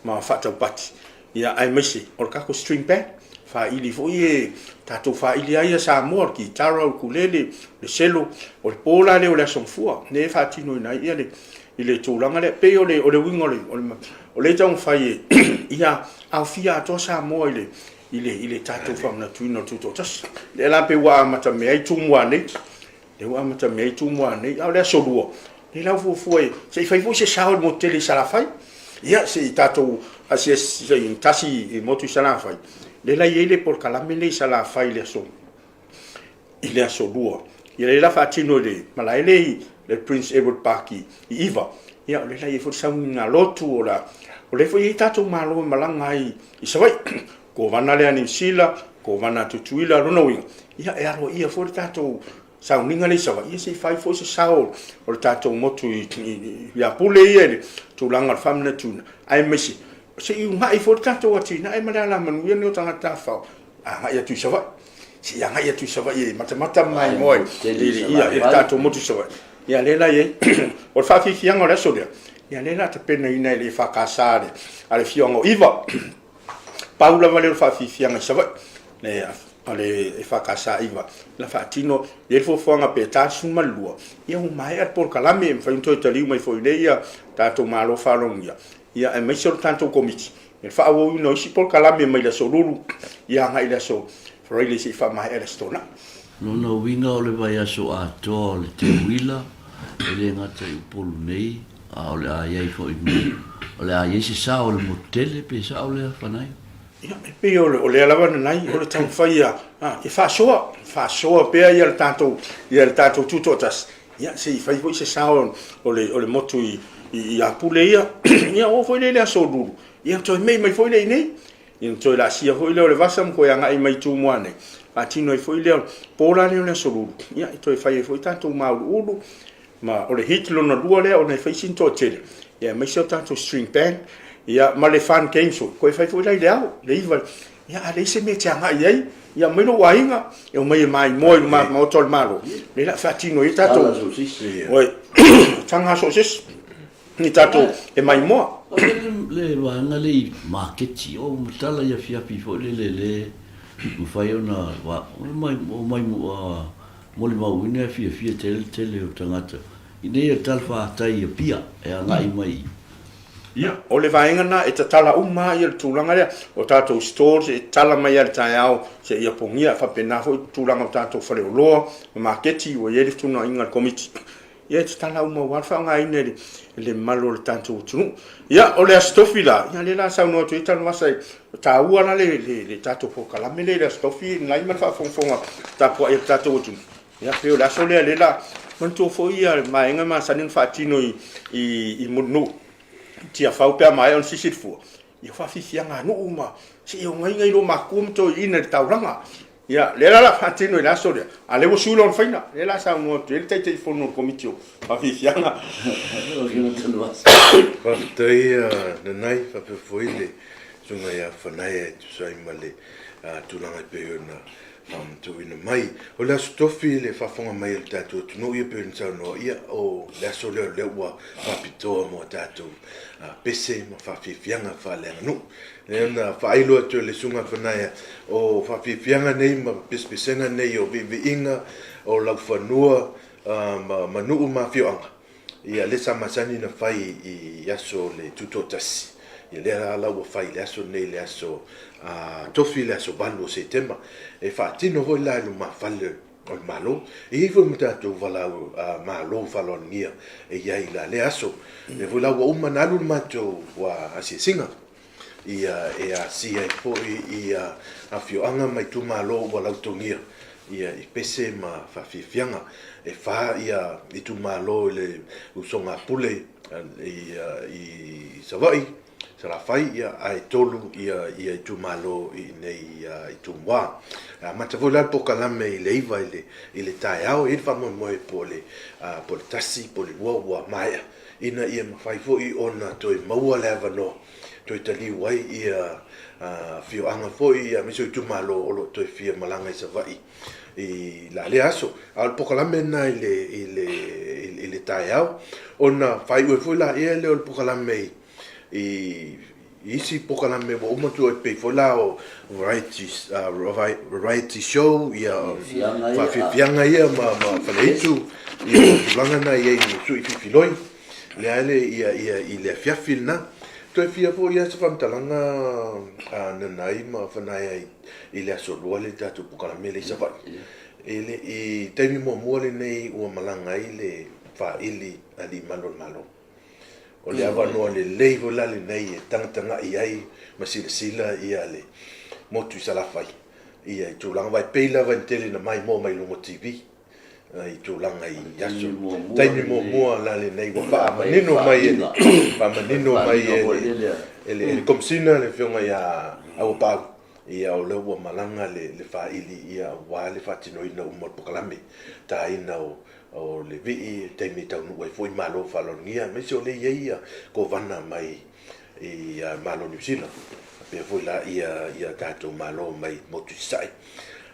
ma faataupati, ia, aemaise o le tatou string band, faili foi e tatou faili ai ia Samoa, o le kitara, o le ukulele, o le selo. O le po la lea o le Aso Gafua lea e faatinoina ai ia le, i le tulaga lea. E pei o le, o le uiga o le, o le, o lea e taumafai e ia aofia atoa Samoa i le, i le, i le tatou faamanatuina o le Tutoatasi. Lea la pei ua amatamea ai Tumua nei, Lea ua amata mea ai Tumua nei, a o le aso Lua, lea la ua fuafua e, se i fai foi se sao i le motu tele i Salafai. Ia, se i tatou asiasi, se i tasi i motu i Salafai. Lea la e i ai le polokalame lea i Salafai i le aso, i le aso Lua. Ia lea la faatino i le malae lea i le Prince Edward Park i Iva. Ia, o lea la e i ai foi le sauniga lotu, o la, o lea foi e i ai tatou malo e malaga ai i Savaii. Kovana lea a Niu Sila, Kovana a Tutuila, lona uiga, ia e aloaia foi le tatou sauniga lea i Savaii, ia se i fai foi se sao o le tatou motu i ia Pule ia i le tulaga o le faamanatuina, aemaise se i uunai foi le tatou atinae ma le alamanuia lenei o tagata tafafao agai atu i Savaii. Se i agai atu i Savaii e matamata ma maimoa i le tatou motu i Savaii. Ia lea la e i ai. O le faafiafiaga o le aso lea, ia lea o le a tapenaina e le EFKS a le afioaga o Iva. Pau lava lea o le faafiafiaga i Savaii, le a le EFKS Iva, na faatino, e i ai le fuafuaga pe ta le 12, ia ua maea le polokalame, e mafai ona toe taliu mai foi i inei ia tatou malo faalogia, ia aemaise o le tatou Komiti, i le faaauauina o isi polokalame mai le aso Lulu, ia agai i le aso Faraile se i faamaea le aso Toonai. Lona uiga o le vaiaso atoa o le teuila, e le gata i Upolu nei, a o le a i ai foi ma, o le a i ai se sao o le motu tele, pe sao lea Fanai? Ia, e pei o, o lea lava nanai, o le taumafai ia, e faasoa, faasoa pea ia le tatou, ia le tatou tutoatasi, ia se i fai foi se sao o le, o le motu i, i, i Apule ia. Ia, oo foi lea i le aso Lulu, ia toe mei mai foi lea i inei. Ia ona toe laasia foi lea o le vasa ma toe agai mai i Tumua nei, faatino ai foi lea, po la lea o le aso Lulu, ia e toe fai ai foi tatou mauluulu, ma o le hit lona lua lea ona e fai sina toatele, ia aemaise o tatou string band, ia ma le fun games foi, toe fai foi la i le ao, le 9, ia a leai se mea e te agai i ai, ia aumai lou aiga, e omai e maimoa i luma maota o le Malo, lea la faatino ai tatou, oi, taga so o se isi. Ni tatou e maimoa. O le vaega lea i maketi, o matala i afiafi foi lele le mafai ona omai molimauina e fiafia tele le tele o tagata i nei o le talafatai i Apia e agai mai i. Ia, o le vaega lena e tatala uma lava le tulaga lea, o tatou stalls e tatala mai lava i le taeao seia pogia, e faapena foi tulaga o tatou faleoloa ma maketi ua i ai le fetuunaiga a le Komiti. Ia e tatala uma aua le faaaogaina i le mamalu o le tatou atunuu. Ia, o le Aso Tofi la, ia lea la saunoa atu ai Tanuvasa, e taua la le, le, le tatou polokalame lea i le Aso Tofi na i ma le faafogafoga tapuai a le tatou atunuu. Ia, pei o le aso lea lea la, manatua foi ia vaega e masani ona faatino i, i, i Mulinuu, Tiafau pe a maea ona sisi le fua, ia faafiafiaga a nuu ma se i ogaiga i loomatua ma toeaiina i le taulaga. Ia, lea la o le a faatino i le aso lea, a o lea ua sui lona faiga. Lea la saunoa atu ai le Taitaifono o le Komiti o Faafiafiaga. Faafetai Nanai, faapea foi le Susuga ia Fanaia e tusa ai ma le tulaga e pei ona faamatuuina mai. O le Aso Tofi i le faafofoga mai a le tatou atunuu ia pei ona saunoa, ia o le aso lea o lea ua faapitoa mo a tatou pese ma faafiafiaga faaleaganuu. Lea na faailo atu e le Susuga Fanaia, o faafiafiaga nei ma pesepesega nei o viiviiga o laufanua ma nuu ma afioaga, Ia lea sa masani na fai i aso o le Tutoatasi, ia lea la ua fai i le aso lenei, le aso Tofi, le aso 8 o Setema. E faatino foi la i lumafale o le Malo. E i ai foi ma tatou valaau Malo faaaloalogia e i ai i la lea aso. Lea foi la ua uma ona alu le matou asiasiga, ia e asia ai foi ia afioaga ma itumalo ua lautogia ia i pese ma faafiafiaga. E fa ia itumalo i le usoga a Pule i Savaii, Salafai, ia ae tolu ia itumalo i inei i Tumua. E amata foi la le polokalame i le 9 i le taeao, e i ai le faamoemoe po o le 1 po o le 2 ua maea, ina ia mafai foi ona toe maua le avanoa toe taliu ai ia afioaga foi aemaise o itumalo o lo o toe fia malaga i Savaii i la lea aso. A o le polokalame lena i le, i le, i le taeao, ona faaiu ai foi laia lea o le polokalame i, i isi polokalame ua uma atu e pei foi la o variety, variety show, ia faafiafiaga ia ma, ma Faleitu, ia tulaga na i ai i Sui Fifiloi. Lea le ia ia i le afiafi lena. Toe fia foi lava se faamatalaga a Nanai ma Fanaia i le Aso Lua le tatou polokalame lea i Savaii. I le i taimi muamua lenei ua malaga ai le faili alii malu o le Malo. O le avanoa lelei foi la lenei e tagatagai ai ma silasila ia le motu i Salafai ia i tulaga aua e pei lava ina tele ina maimoa mai luga o TV. i tulaga i aso taimi muamua la lenei ua faamanino mai e faamanino mai e le Komesina le Afioga ia Auapaau ia o lea ua malaga le faili ia aua le faatinoina uma o le polokalame taina o le vii taimi e taunuu ai foi malo faaaloalogia aemaise o lea e i ai ia Kovana mai i Malo Niu Sila faapea foi la ia tatou Malo mai Motu i Sasae.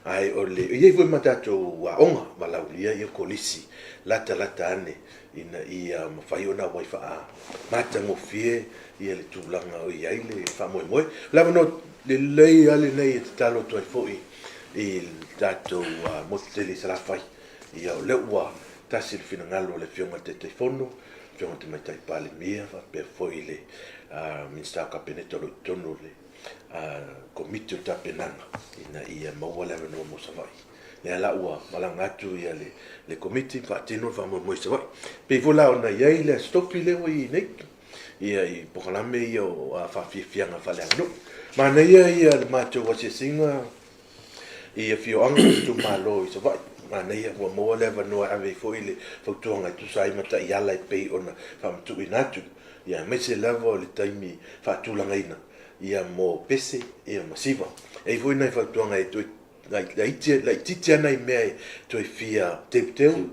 Ae o le, e i ai foi ma tatou aoga valaaulia ia kolisi latalata ane ina ia mafai ona auai faamatagofie ia le tulaga o i ai le faamoemoe. O le avanoa lelei lava lenei e tatalo atu ai foi i le tatou motu tele i Salafai, ia o lea ua tasi le finagalo o le Afioga i le Taitaifono, Afioga i le Tamaitai Palemia faapea foi le Minisita o Kapeneta o lo o i totonu o le Komiti o Tapenaga ina ia maua le avanoa mo Savaii. Lea la ua malaga atu ia le Komiti ma faatino le faamoemoe i Savaii. E pei foi la ona i ai le Aso Tofi lea ua i ai nei, ia i polokalame ia o faafiafiaga faaleaganuu. Manaia ia le matou asiasiga i afioaga ma itumalo i Savaii. Manaia ua maua le avanoa e ave ai foi le fautuaga e tusa ai ma taiala e pei ona faamatuuina atu, ia aemaise lava o le taimi faatulagaina ia mo pese ia ma siva. E i ai foi nai fautuaga e toe laitiiti lava nai mea e toe fia teuteu,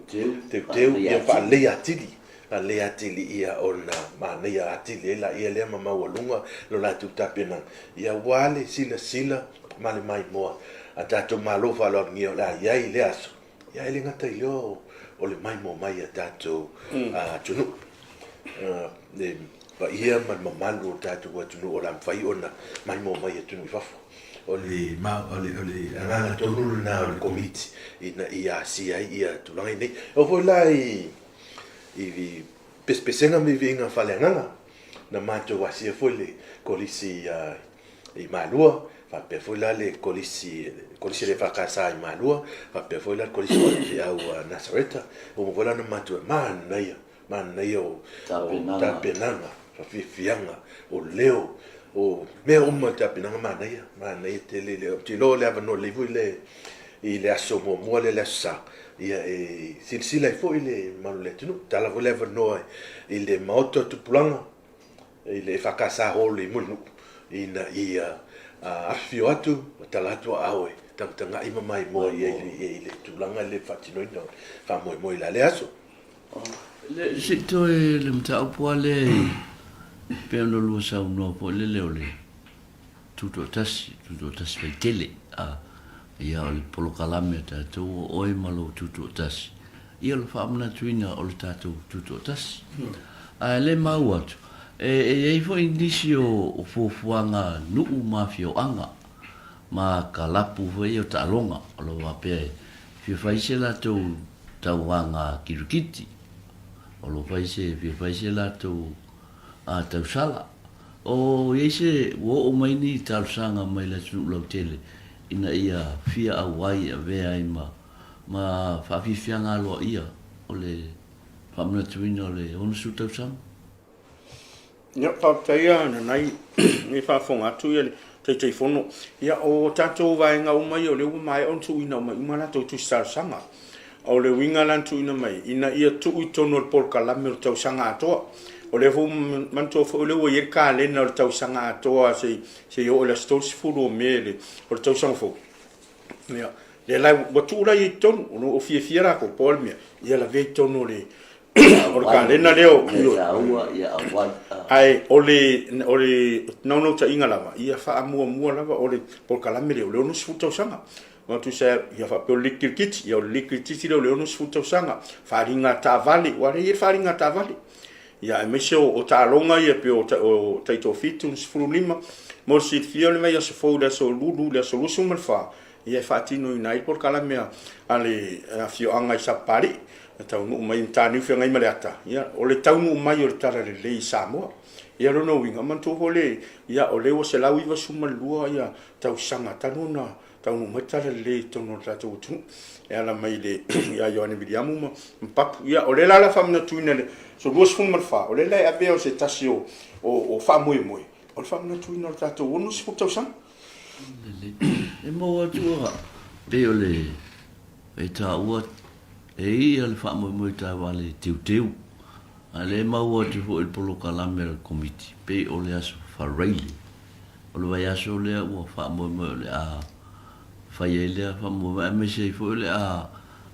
teuteu ia faaleleia atili, faaleleia atili ia ona manaia atili ai laia lea ma maualuga lo latou tapenaga, ia aua le silasila ma le maimoa a tatou Malo faaaloalogia o le a i ai i lea aso, ia e le gata i lea o le maimoa mai a tatou atunuu, le paia ma le mamalu o le tatou atunuu o le a mafai ona maimoa mai i atunuu i fafo. O le agaga tonu lena o le Komiti ina ia asia ai ia tulaga nei. E oo foi la i pesepesega ma viiviiga faaleagaga, na matou asia foi le Kolisi i Malua, faapea foi la le Kolisi, Kolisi a le EFKS i Malua, faapea foi la le Kolisi o Alifeau a Nasareta. Ua uma foi la ona matou manaia, manaia o tapenaga, faafiafiaga, o leo, o mea uma i tapenaga manaia, manaia tele le, ou te iloa o le avanoa lelei foi lea i le aso muamua lea, le Aso Sa, ia e silasila ai foi le mamalu o le atunuu. Tala foi le avanoa i le Maota o Tupulaga, i le EFKS Hall i Mulinuu ina ia afifio atu ma tala atu aao e tagatagai ma maimoa i ai i le tulaga lea i le faatinoina o le faamoemoe i la lea aso. Se i toe le mataupu lava lea e pei ona lua saunoa foi lele o le. Tutoatasi, Tutoatasi faitele, a, ia o le polokalame a tatou o oe ma lou Tutoatasi, ia o le faamanatuina o le tatou Tutoatasi. Ae le maua atu, e, e i ai foi nisi o, o fuafuaga nuu ma afioaga, ma kalapu foi ia o taaloga, o lo o faapea e fia fai se latou tauvaga kirikiti, o lo o fai se, fia fai se latou a tausala. O i ai se ua oo mai ni talosaga mai le atunuu lautele ina ia fia auai e avea ai ma ma faafiafiaga aloaia o le faamanatuina o le 60 tausaga? Ia, faafetai a Nanai e faafofoga atu ia le Taitaifono. Ia, o tatou vaega uma ia o lea ua maea ona tuuina uma uma latou tusi talosaga. O le uiga la na tuuina mai, ina ia tuu i totonu o le polokalame o le tausaga atoa. O lea foi ua manatua foi o lea ua i ai le kalena o le tausaga atoa seia oo i le aso 30 o Me o le tausaga fou. Ia, lea la ua tuu la i ai i totonu, o lo o fiafia latou, pau o le mea, ia lavea i totonu o le o le kalena lea o Ae o le o le naunautaiga lava, ia faamuamua lava o le polokalame lea o le 60 tausaga. Aua tusa ia faapea o le liki kirikiti, ia o le liki kirikiti lea o le 60 tausaga, faaaliga taavale, aua o lea e i ai le faaaliga taavale. Ia aemaise o taaloga ia pei o taitoafitu ma 15. Mo le silafia o le vaiaso fou i le aso Lulu i le aso 24, ia e faatinoina ai le polokalame a le afioaga i Sapapalii, e taunuu mai i Mataniu Feagaimaleata, ia o le taunuu mai o le Talalelei i Samoa. Ia o lona uiga, manatua foi le, ia o lea ua 192 ia tausaga talu ona taunuu mai le Talalelei i totonu o le tatou atunuu e ala mai le ia Ioane Viliamu ma Papu. Ia o lea la o le a faamanatuina i le aso 24, o lea la e avea o se tasi o faamoemoe o le faamanatuina o le tatou 60 tausaga. Lelei. E maua atu a pei o le e taua e ia le faamoemoe taavale teuteu, a o lea e maua atu foi i le polokalame a le Komiti pei o le aso Faraile. O le vaiaso lea ua faamoemoe o le a fai ai lea faamoemoe aemaise ai foi o le a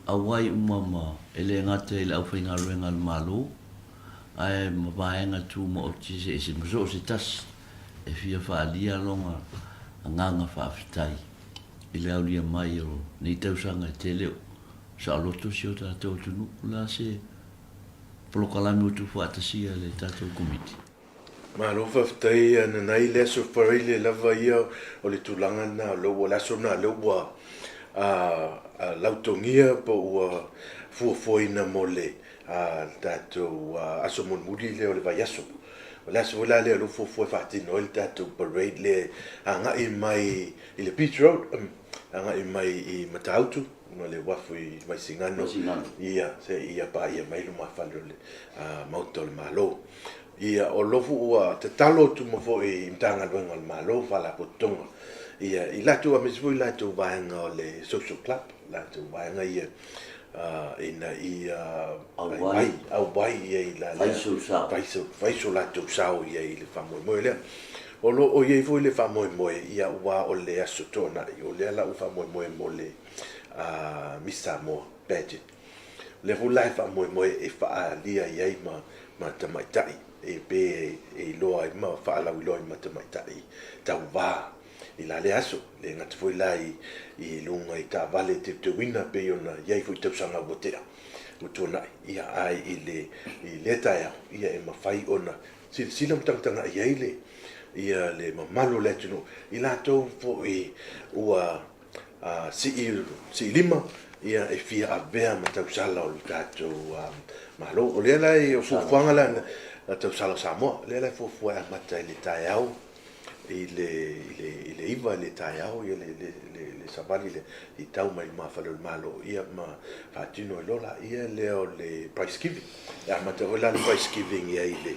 auai uma ma e le gata i le aufaigaluega a le Malo ae ma vaega tumaoti eseese ma so o se tasi e fia faaalia lona agaga faafetai i le aulia mai o nei tausaga e tele o saoloto si o tatou atunuu. O le a se polokalame ua tuufaatasia e le tatou Komiti? Malo faafetai Nanai, le aso Faraile lava ia o le tulaga lena o lea ua, le aso lena lea ua lautogia po ua fuafuaina mo le tatou aso mulimuli lea o le vaiaso. O le aso foi la lea o lea ua fuafua e faatino ai le tatou parade lea e agai mai i le Beach Road, agai mai i Matautu ma le uafu i Vaisigano, ia seia paia mai lumafale o le Maota o le Malo. Ia, o lofu ua tatalo atu ma foi i Matagaluega a le Malo, Faalapotopotoga, ia, i latou, aemaise foi latou vaega o le Social Club, latou vaega ia, ina ia auai, auai ia i la lea, fai so, fai so latou sao ia i le faamoemoe lea. O lo o i ai foi le faamoemoe, ia, aua o le Aso Toonai, o lea la ua faamoemoe mo le Miss Samoa Pageant. O lea foi la e faamoemoe e faaalia i ai ma ma tamaitai e pe e iloa ai ma faalauiloa ai ma tamaitai tauva i la lea aso. E le gata foi la i i luga i taavale teuteuina pei ona i ai foi i tausaga ua tea ua tuanai, ia ae i le i lea taeao ia e mafai ona silasila ma tagatagai ai le ia le mamalu o le atunuu i latou foi ua sii sii lima ia e fia avea ma tausala o le tatou Malo. O lea la e o fuafuaga la tausala o Samoa, lea la e fuafua e amata i le taeao i le i le i le 9 i le taeao ia le le le savali lea i tau mai lumafale o le Malo ia ma faatino ai loa laia lea o le prize giving. E amata foi la le prize giving ia i le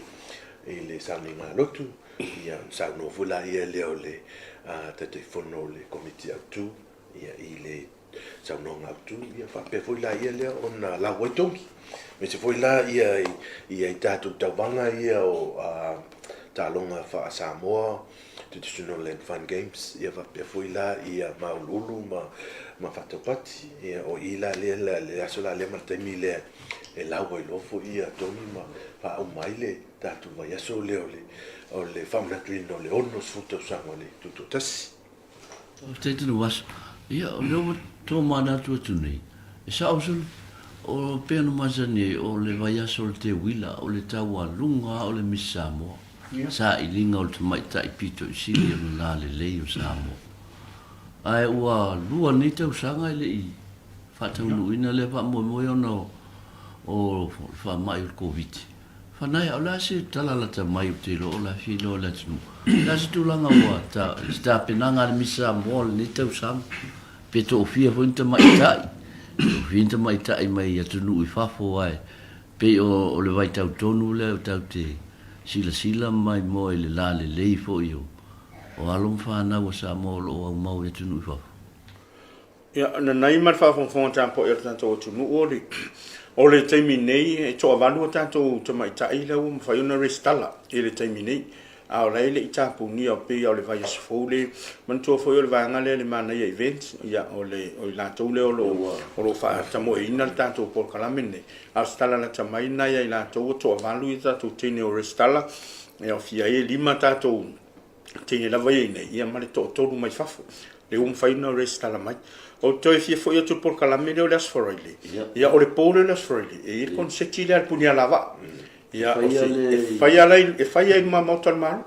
i le sauniga lotu Ia, ona saunoa foi laia lea o le Taitaifono o le Komiti Autu ia, i le saunoaga autu, ia faapea foi laia lea ona lau ai togi. Aemaise foi la ia i i tatou tauvaga ia o taaloga faa-Samoa, Traditional and Fun Games, ia faapea foi la ia Mauluulu ma ma Faataupati. Ia o i la lea le aso la lea ma le taimi lea e lau ai loa foi ia togi ma faauma ai le. tatou vaiaso lea o le o le faamanatuina o le 60 tausaga o le Tutoatasi. Faafetai Tanuvasa. Ia, o lea ua tomanatu atu nei, e sao solo, o pei ona masani ai, o le vaiaso o le Teuila, o le taualuga lava o le Miss Samoa, sailiga o le tamaitai pito i sili ona lalelei o Samoa. Ae ua lua nei tausaga e le i faataunuuina lea faamoemoe ona o le faamai o le Koviti. Fanaia, o le a se tala lata mai ou te iloa o la e fia iloa e le atunuu? O le a se tulaga ua ta, se tapenaga a le Miss Samoa o lenei tausaga? Pe toafia foi ni tamaitai, toafia ni tamaitai mai atunuu i fafo ae pei o, o le vaitau tonu lea tatou te silasila mai moa i le lalelei foi o, o alo ma fanau a Samoa o lo o aumau i atunuu i fafo. Ia, nanai ma le faafogafoga tapuai a le tatou atunuu, o le, o le taimi nei, e toavalu a tatou tamaitai la ua mafai ona resitala i le taimi nei, a o la e le i tapunia, pei lava o le vaiaso fou le, manatua foi o le vaega lea le Manaia Events, ia, o le, o i latou lea o lo o, o lo o faatamoeina le tatou polokalame lenei, a o se tala lata mai lena ia i latou ua toavalu ia tatou teine o resitala, e aofia ai e lima tatou teine lava ia i inei, ia ma le toatolu mai fafo, lea ua mafai ona resitala mai. Ou te toe fia foi atu i le polokalame lea o le Aso Faraile, ia o le po lea o le Aso Faraile, e i ai le koneseti lea a le Punialavaa. Ia, o se, e fai ala i, e fai ai i luma Maota o le Malo,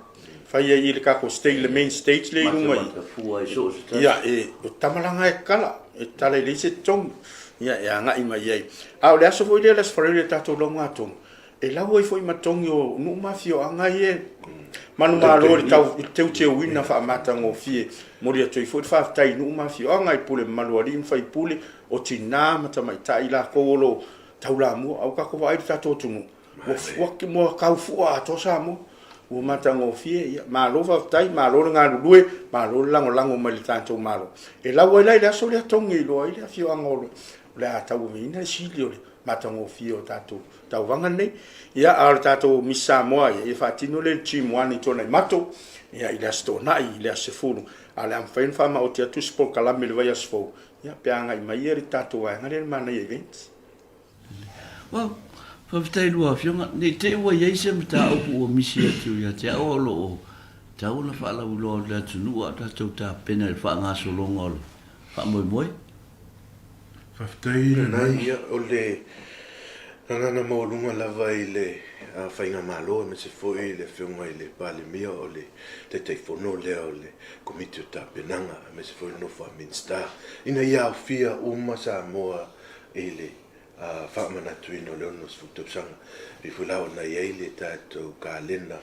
fai ai i le tatou stage, le main stage lea i luma i. Ia, e, o tamalaga e tatala, e tatala e leai se totogi, ia, e agai mai ai. A o le aso foi lea o le Aso Faraile i le tatou lauga atonu, E lau ai foi ma togi o nuu ma afioaga ia e manumalo i le tau i le teuteuina faamatagofie. Momoli atu ai foi le faafetai i nuu ma afioaga i pule mamalu a alii ma faipule, o tina ma tamaitai i latou o lo o taulamua. A ua tatou vaai i le tatou atunuu, ua ua tau fua atoa Samoa. Ua matagofie, ia malo faafetai, malo le galulue, malo le lagolago mai i le tatou Malo. E lau ai la i le aso lea togi e iloa ai le afioaga o le a tauaveina le sili o le matagofie o tatou tauvaga lenei. Ia, a o le tatou Miss Samoa, ia, ia faatino lea i le Gym One i Tuanaimato, ia, i le Aso Toonai, i le aso 10, a o le a mafai ona faamaoti atu se polokalame i le vaiaso fou, ia, pe a agai mai ia le tatou vaega lea i le Manaia Events. Well, faafetai i lua afioga. Ne i te i ua i ai se mataupu ua misi atu ia te au o lo o tatau ona faalauiloa i le atunuu a o tatou tapena i le faagasologa o le faamoemoe. Faafetai Nanai, ia o le gagana maualuga lava i le Faigamalo aemaise foi le Afioga i le Palemia o le Taitaifono lea o le Komiti o Tapenaga aemaise foi le nofo a Minisita ina ia aofia uma Samoa i le faamanatuina o le 60 tausaga. E pei foi la ona i ai le tatou kalena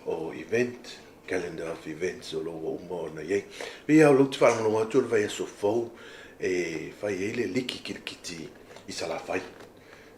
o event Calendar of Events o lo o ua uma ona i ai. Pei lava o lea ou te faalogologo atu o le vaiaso fou e fai ai le liki kirikiti i Salafai.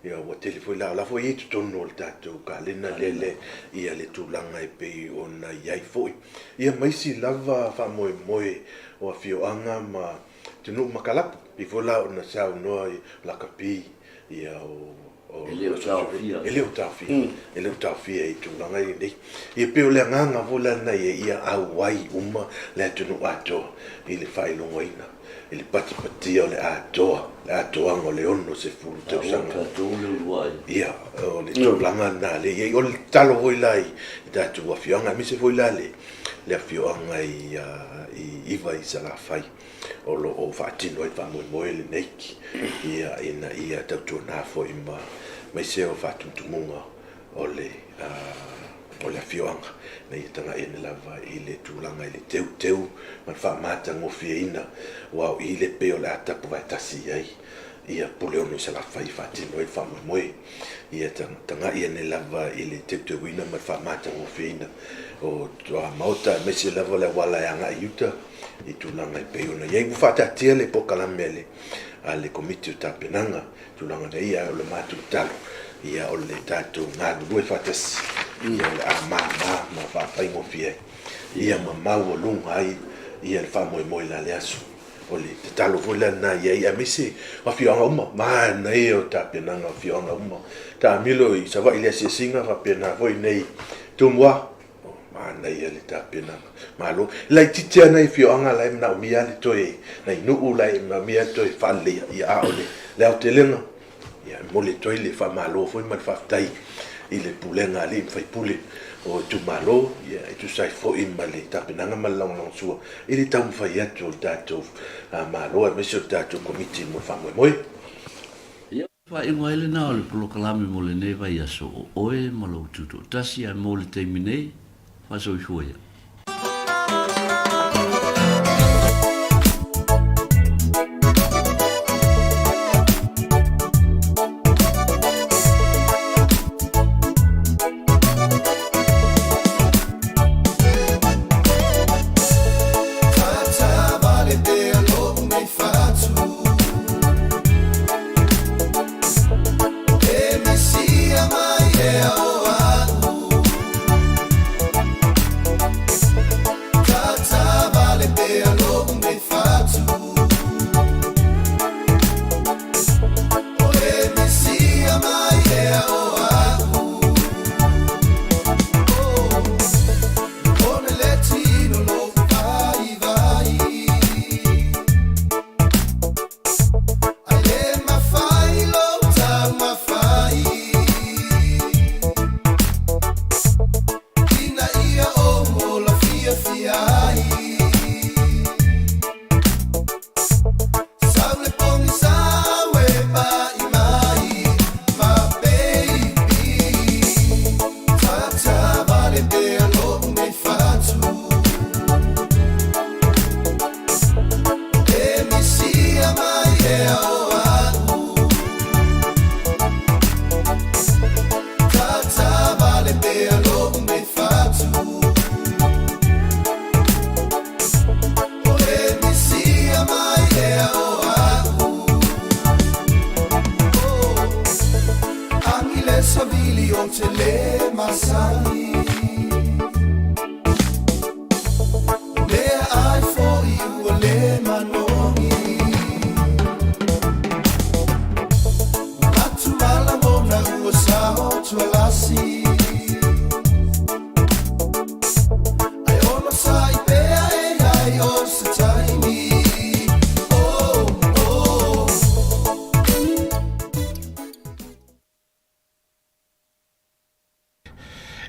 Ia ua tele foi la, o la foi e i ai i totonu o le tatou kalena lea le, ia le tulaga e pei ona i ai foi. Ia ma isi lava faamoemoe o afioaga ma atunuu ma kalapu, pei foi la ona saunoa i lakapi, ia o E le o taofia. E le o taofia. E le o taofia i tulaga ia nei. Ia pei o le agaga foi la lena ia ia auai uma le atunuu atoa i le faailogaina, i le patipatia o le atoa, le atoaga o le 60 tausaga. A ua tatou le uluai. Ia, o le tulaga lena lea e i ai. O le tatalo foi la i tatou afioaga, aemaise foi la le afioaga i Iva i Salafai. o lo o faatino ai le faamoemoe lenei ia ina ia tautuana foi ma aemaise o faatumutumuga o le o le afioaga ina ia tagai ane lava i le tulaga i le teuteu ma le faamatagofieina aua o i le pei o le a tapu vaetasi i ai ia Puleono i Salafai e faatino ai le faamoemoe. Ia tagai ane lava i le teuteuina ma le faamatagofieina o tuamaota aemaise lava le auala e agai i uta i tulaga e pei ona i ai. Ua faataatia le polokalame a le Komiti o Tapenaga i tulaga na ia, ae o le matou tatalo, ia o le tatou galulue faatasi, ia o le a mama ma faafaigofie ai, ia ma maualuga ai ia le faamoemoe i la le aso. O le tatalo foi la lena i ai, aemaise o afioaga uma, manaia o tapenaga o afioaga uma. Taamilo i Savaii i le asiasiga, faapena foi i inei i Tumua, Manaia le tapenaga. Malo. E laitiiti lava nai afioaga la e manaomia le toe, nai nuu la e manaomia le toe faaleleia, ia a o le aotelega, ia e momoli atu ai le faamalo foi ma le faafetai i le pulega a alii ma faipule o itumalo, ia, e tusa ai foi ma le tapenaga ma le lagolagosua i le taumafai atu o le tatou Malo aemaise o le tatou Komiti mo le faamoemoe. Ia, faaiuga ai lena o le polokalame mo lenei vaiaso o oe ma lou tutoatasi ae mo le taimi nei, faasoifua ia.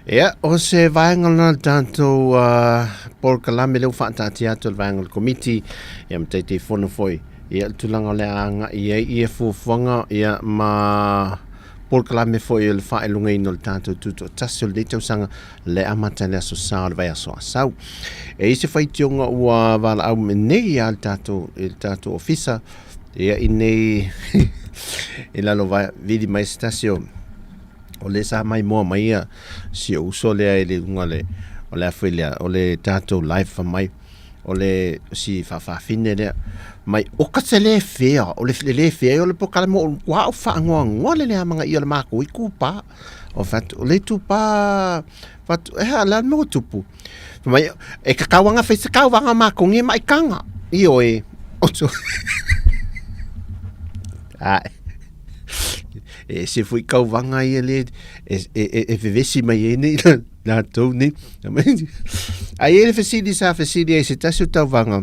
Ia, o se vaega lena le tatou uh, polokalame lea ua faataatia atu e le vaega o le komiti, ia ma Taitaifono foi, ia le tulaga o le a agai ai ia fuafuaga ia ma polokalame foi o le faailogaina o le tatou tutoatasi o lenei tausaga le amata i le aso Sa o le vaiaso Asau. E i se faitioga ua valaau nei a le tatou, i le tatou ofisa, ia i nei i lalo vai, vili mai se tasi o o le sa mai moa mai ia si ou uso lea i le luga le o le a foi lea o le tatou live fa mai o le si faafafine lea mai o ka se le fea o le le fea o le pokale mo ua o faangoangoa le lea manga ia le mako i kupa o fatu o le tupa fatu e ha la mo tupu mai e ka kauanga fe se kauanga mako ngi mai kanga i oe o tu ai e se fui kauanga ia le e e e vevesi mai e nei latou nei. Ai e le fesili sa fesili ai se tasi o tauvaga,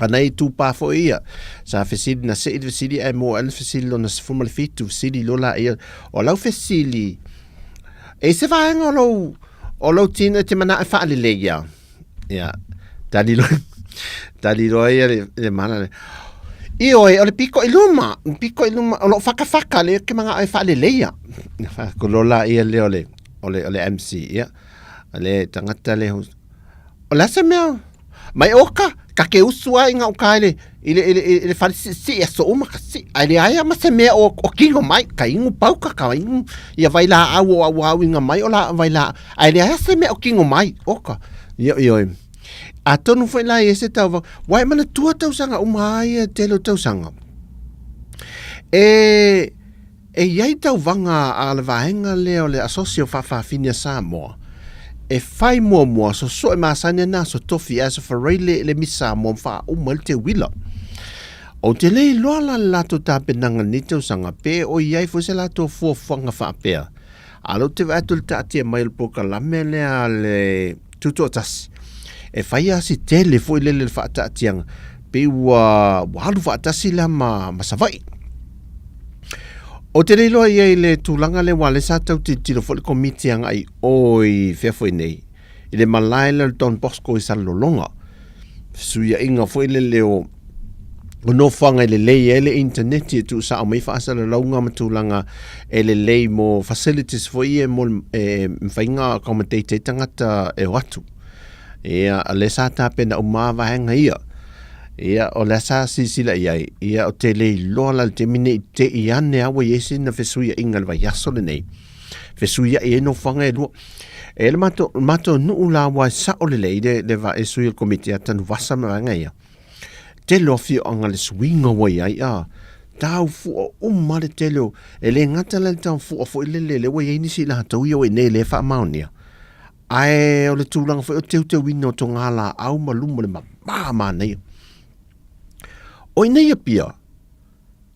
ana i tūpā foi ia, sa fesili na sei le fesili ae mo le fesili lona 17 fesili lola ia, o lau fesili, e se vaega o lou, o lou tino e te mana e whaalelei ia. Ia, tali loa, tali loa ia le, le mana le. I oe, o le piko i luma, piko i luma, o loo whakawhaka le ke manga e whaalelei ia. Ko lola ia le o le, o le, o le MC, ia. Le tangata le, o le ase mea, mai oka, ka ke usu ai ngā uka i le, i le, i le, i le whare si, si, aso uma ka si, ai le aia ma se mea o, o kingo mai, ka ingu pauka, ka ingu, ia vai la au o au au inga mai, o la vai la, ai le aia se mea o kingo mai, oka, ia, ia, a tonu foi la i se tau, wai mana tua tausanga uma ai e tele o tausanga. E, E i ai tauvaga a le vaega lea o le Asosi o Faafafine a Samoa e fai muamua so soe masani ana aso tofi ae so faraile le Miss Samoa ma faauma ai le teuila. Ou te le iloa la le latou tapenaga i lenei tausaga pe o i ai foi se latou fuafuaga faapea. A o lea ou te vaai atu i le taatia mai o le polokalame lea a le Tutoatasi e fai lava si tele foi lele le faataatiaga pei ua, ua alu faatasi la ma, ma Savaii. Ou te le iloa ia i le tulaga lea aua o lea sa tau tilotilo foi le Komiti agai i o i fea foi nei, i le malae lea o le Don Bosco i Salelologa. Fesuiaiga foi lele o o nofoaga e lelei ai le initaneti e tuusao mai faasalalauga ma tulaga e lelei mo facilities foi ia mo e mafai ona accommodate ai tagata e o atu. Ia, o lea sa tapena uma lava vaega ia. Ia, o lea sa silasila i ai, ia, ou te le iloa la i le taimi nei te i ane lava ua i ai sina fesuiaiga i le vaiaso lenei, fesuiai ai nofoaga e lua. E le matou, matou nuu la ua sao lelei le, le, le sui o le komiti ia Tanuvasa ma vaega ia. Tele o afioaga le suiga ua i ai, a, tau fua uma le tele o, e le gata la i le tau fua foi lele, lea ua i ai nisi latou ia ua i inei lea e faamaonia. Ae o le tulaga foi o le teuteuina o togalaau ma luma o le mama manaia. O inei Apia,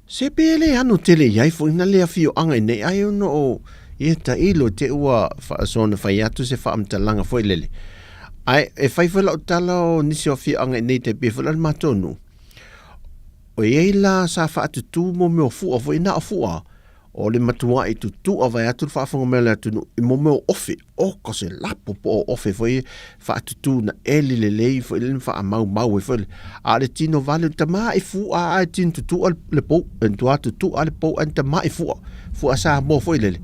se pe le ano tele i ai foi na le afioaga inei ai ona o ia tailo te ua soona fai atu se faamatalaga foi lele. Ae e fai foi lau tala o nisi o afioaga inei tai pei foi la le matou nuu. O i ai la sa faatutu mo mea o fua foi na o fua O le matuaʻi tutuʻa vae atu le faafofoga mai o le atunuu i mo mea o ofe, oka se lapo po o ofe foi faatutu na eli lelei foi lele ma faamaumau ai foi le, a o le tino vale o le tamaʻi fuʻa a e tino tutuʻa le pou, e matua tutuʻa le pou ae tamaʻi fuʻa, fuʻa Samoa foi lele.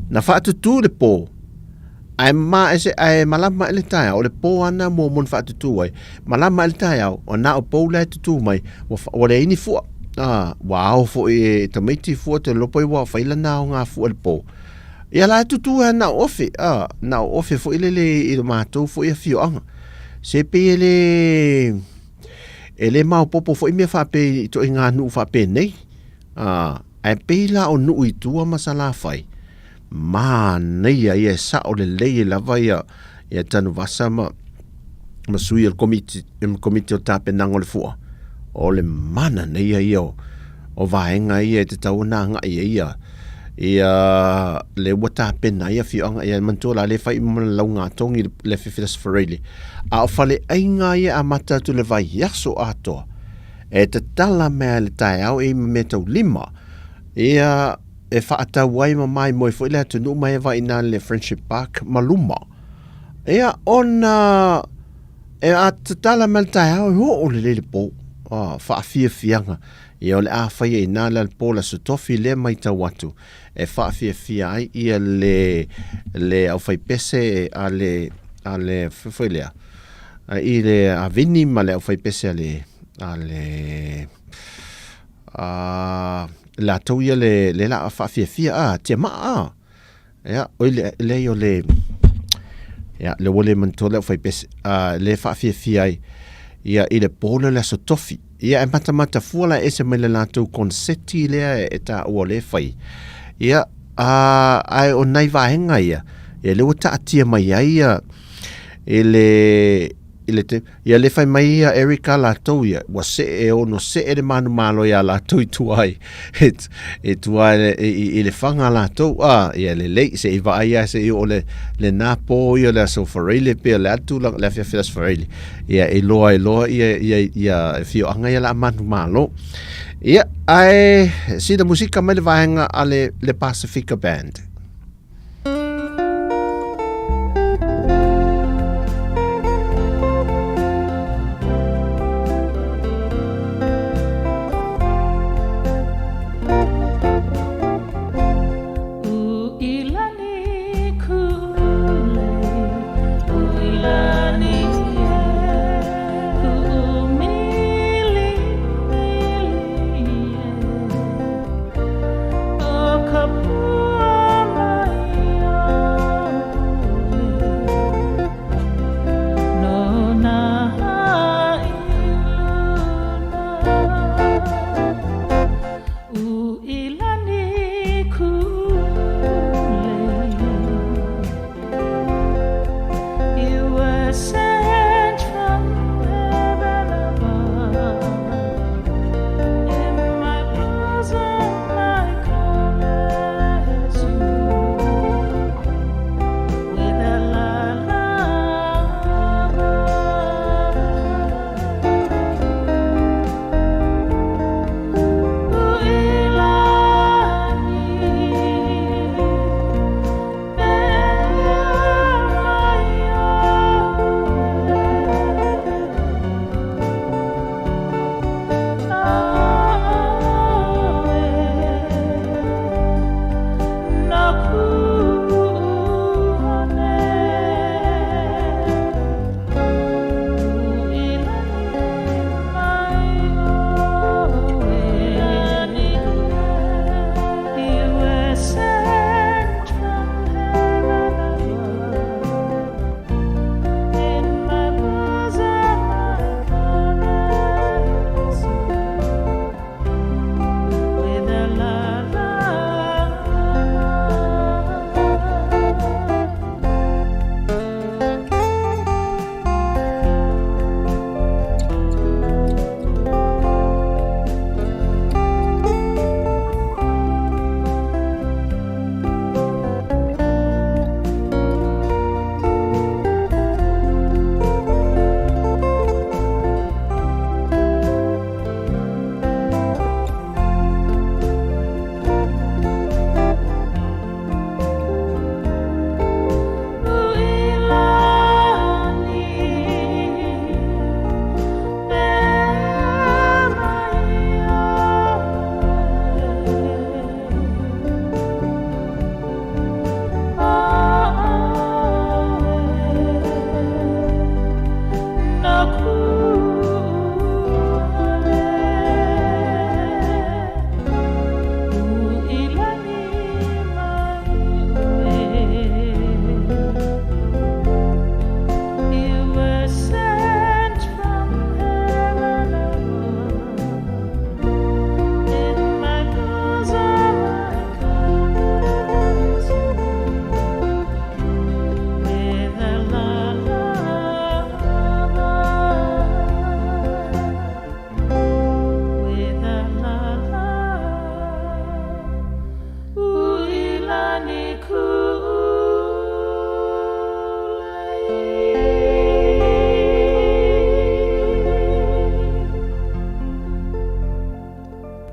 Na faatutu le pou, Ae ma ese ae malama ae le taeao, o le pō ana muamua na faatutū ai, malama ae le taeao, o na o pou la e tutū mai, ua, ua leai ni fua. Ah, ua ao foi e tamaiti fua te lopo i ua whai lana ao ngā fua le pō. Ia la e tutū e na o ofe, ah, na o ofe foi lele i lo mātou foi a fioanga. Se pei e le, e le maopopo foi mea whapei i to i ngā nuu whapenei. Ah, ae pei la o nuu i tua ma Salafai, Manaia ia e sao lelei ai lava ia ia Tanuvasa ma ma sui o le komiti komiti o tapenaga o le fua. O le mana neia ia o o vaega ia e tatau ona agai ai ia ia le ua tapena ai afioaga ia manatua la le fai uma le lauga togi le afiafi le Aso Faraile. A o faleaiga ia e amata atu i le vaiaso atoa e tatala mai lava i le taeao e i ma meataulima ia e faatau ai ma maimoe foi le atunuu ma e vaai ina le Friendship Park ma luma. Ia, ona e a tatala mai le taeao e oo lelei le po, ah, faafiafiaga. Ia, o le a faia ina le po le Aso Tofi lea matau atu e faafiafia ai ia le, le aufaipese a le, a le, foi lea, i le Avini ma le aufaipese a le, a le, a latou ia le, le la faafiafia a tiamaa a. Ia, oi le, leai o le, ia, le ua le manatua le aufaipese, a, le faafiafia ai, ia, i le po lea o le Aso Tofi. Ia, e matamata fua la e ese mai le latou konseti lea e taua o lea e fai. Ia, a, ae o nai vaega ia, ia lea ua taatia mai ai ia, i le, i le te, ia le fai mai ia Erica latou ia, ua see e ono see le manumalo iā latou i tua ai, e, e tua i, i, i le Faga latou, a, ia lelei, se i vaai a se i oo le, lenā pō ia o le Aso Faraile pe o le a le tulaga, le afiafi o le Aso Faraile, ia e iloa ai loa ia, ia, ia afioaga ia o le a manumalo. Ia, ae sina musika mai le vaega a le, le Pasifika Band.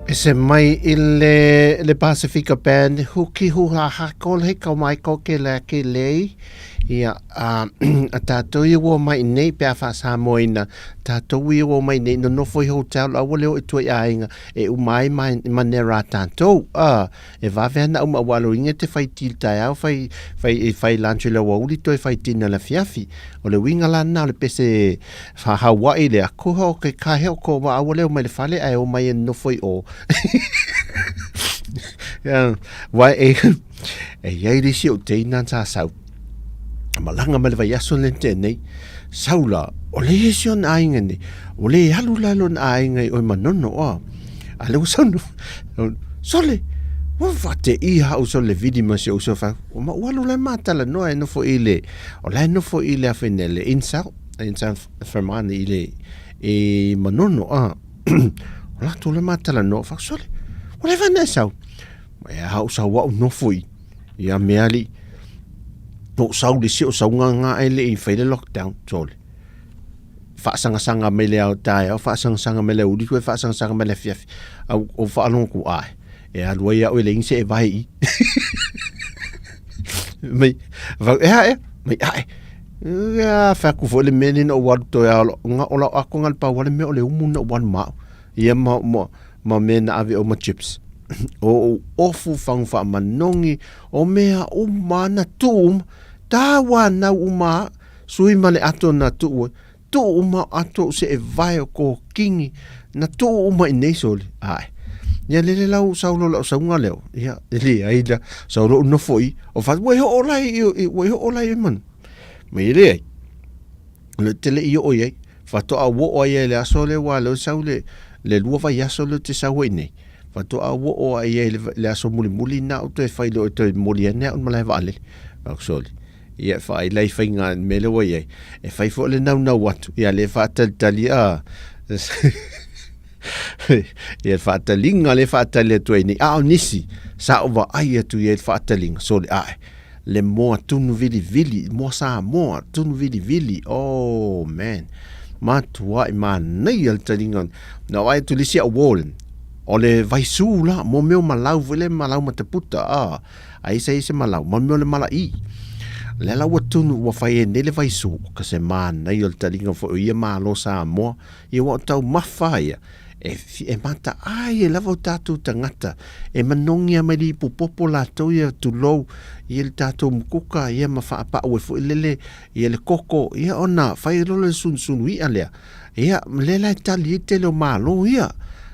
Ese mai i le, le Pasifika Band, huki hu ha ha ko le kau mai ko ke le ke lei. Ia, a, a tātou i ua mai nei pe a whaasamoina, tātou i ua mai nei no nofo i hotel, aua leo i tua i āinga, e umai mai manera tātou. A, e vave ana uma ua alo inga te whai til taeao, whai, whai, e whai lunch i le ua uli toi whai tina la fiafi. O le uiga la lena o le pese faahauaʻi lea, koha o ke kāhea o ko wa aua leo mai le fale ae o mai e nofo i o. Wai e, e iai le isi o teina sa sau. Malaga mai le vaiaso le tēnei, sau la, o le isi ona aiga nei, o le alu la lona aiga i oi manono oa. A le ua sau no, sole, ua whate i hau sole vili ma se uso fa, o ma ua alu la matala noa e nofo i le, O la e nofo i le awhene le Insel, Insel Fermani i le i Manono, a. O la tō le mātala no, whakasole, o le whana e sau. Ma e hau sau au nofo i, i a mea li, o sau le si o sau ngā ngā e le i whai le lockdown, tōle. Whaasangasanga mai le ao tae, au whaasangasanga mai le uri koe, whaasangasanga mai le fiafi. Au, o whaalongo ku ai. E alu ai au e le inse e vae i. Mai, vau, e hae, mai ae. Ia, whaku fo le mea ni no waru toi alo. Nga ola ako nga le pau wale mea o le umu na waru mau. Ia ma, ma, ma mea na ave o ma chips. O o ofu whangu wha manongi, o mea uma na tu uma. Tā wā nau uma, sui ma le ato na tuu. Tuu uma o ato se e vae o ko kingi na tuu uma i nei soli. Ae. Ia lele lau saulo lau saunga leo. Ia, le ai la saulo nofo i. O fa ua ho lai i ua ho lai i man. Ma i le ai. Le tele i o i ai. Fa to a wo o ai le aso le wa le sau le le lua vai aso le te sau i nei. Fa to a wo o ai le aso muli muli na o te fai lo te moli ane o malae va le. Soli. Ia, e whaai lai whainga me le wai ai. E whai fo le nau nau atu. Ia, le whaatalitali a. Ia, whaatalinga le whaatali atu ai nei. A o nisi, sa o wa ai atu ia le whaatalinga. So le ae. Le moa tunu vili vili. Moa sa moa tunu vili vili. Oh, man. Matua i mānei al talinga. Na wai atu lisi a wall. O le vaisu la, mo meo malau, le malau mataputa. Ah. A isa i se malau, ma mea o le mala i. Le ala ua tunu ua fai e nei le vaisu, o ka se mānai o le talinga foi o ia Malo Samoa, ia ua o taumafa ia, e, e mata ai e lava o tātou tangata, e manongia mai le ipupopo latou ia tulou, ia le tātou mukuka, ia ma whaapau e foi lele, ia le koko, ia ona fai lola le sunusunu i'a lea. Ia, le la e tali i tele o Malo ia.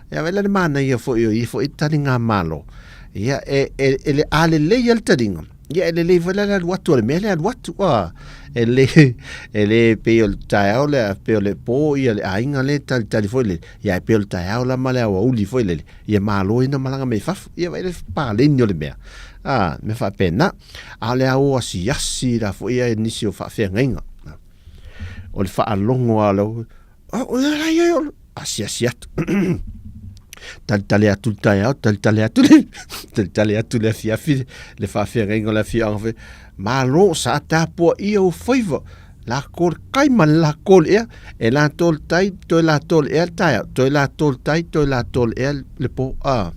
Ia wela le mānaia foi o ia foi tali ngā Malo. Ia, e, e, e le a lelei a le talinga. Ia, e lelei foi la le alu atu o le mea le alu atu. A, e le, e le pei o le taeao le, pei o le pō ia le aiga le tali tali foi le. Ia, e pei o le taeao la ma le aoauli foi lele. Ia malo ina malaga mai fafo. Ia, vai le paleni o le mea. A, me faapena. A o le ao asiasi la foi ia e nisi o faafeagaiga. O le faalogo a lau, o ia la ia, asiasi atu. Talitali atu le taeao, talitali atu le, talitali atu le afiafi, le faafeagaiga o le afioaga foi. Malo sa tapuaia ou faiva, lako le kai ma le lako le ea, e latou le tai, toe latou le ea le taeao, toe latou le tai, toe latou le ea le po. Ah.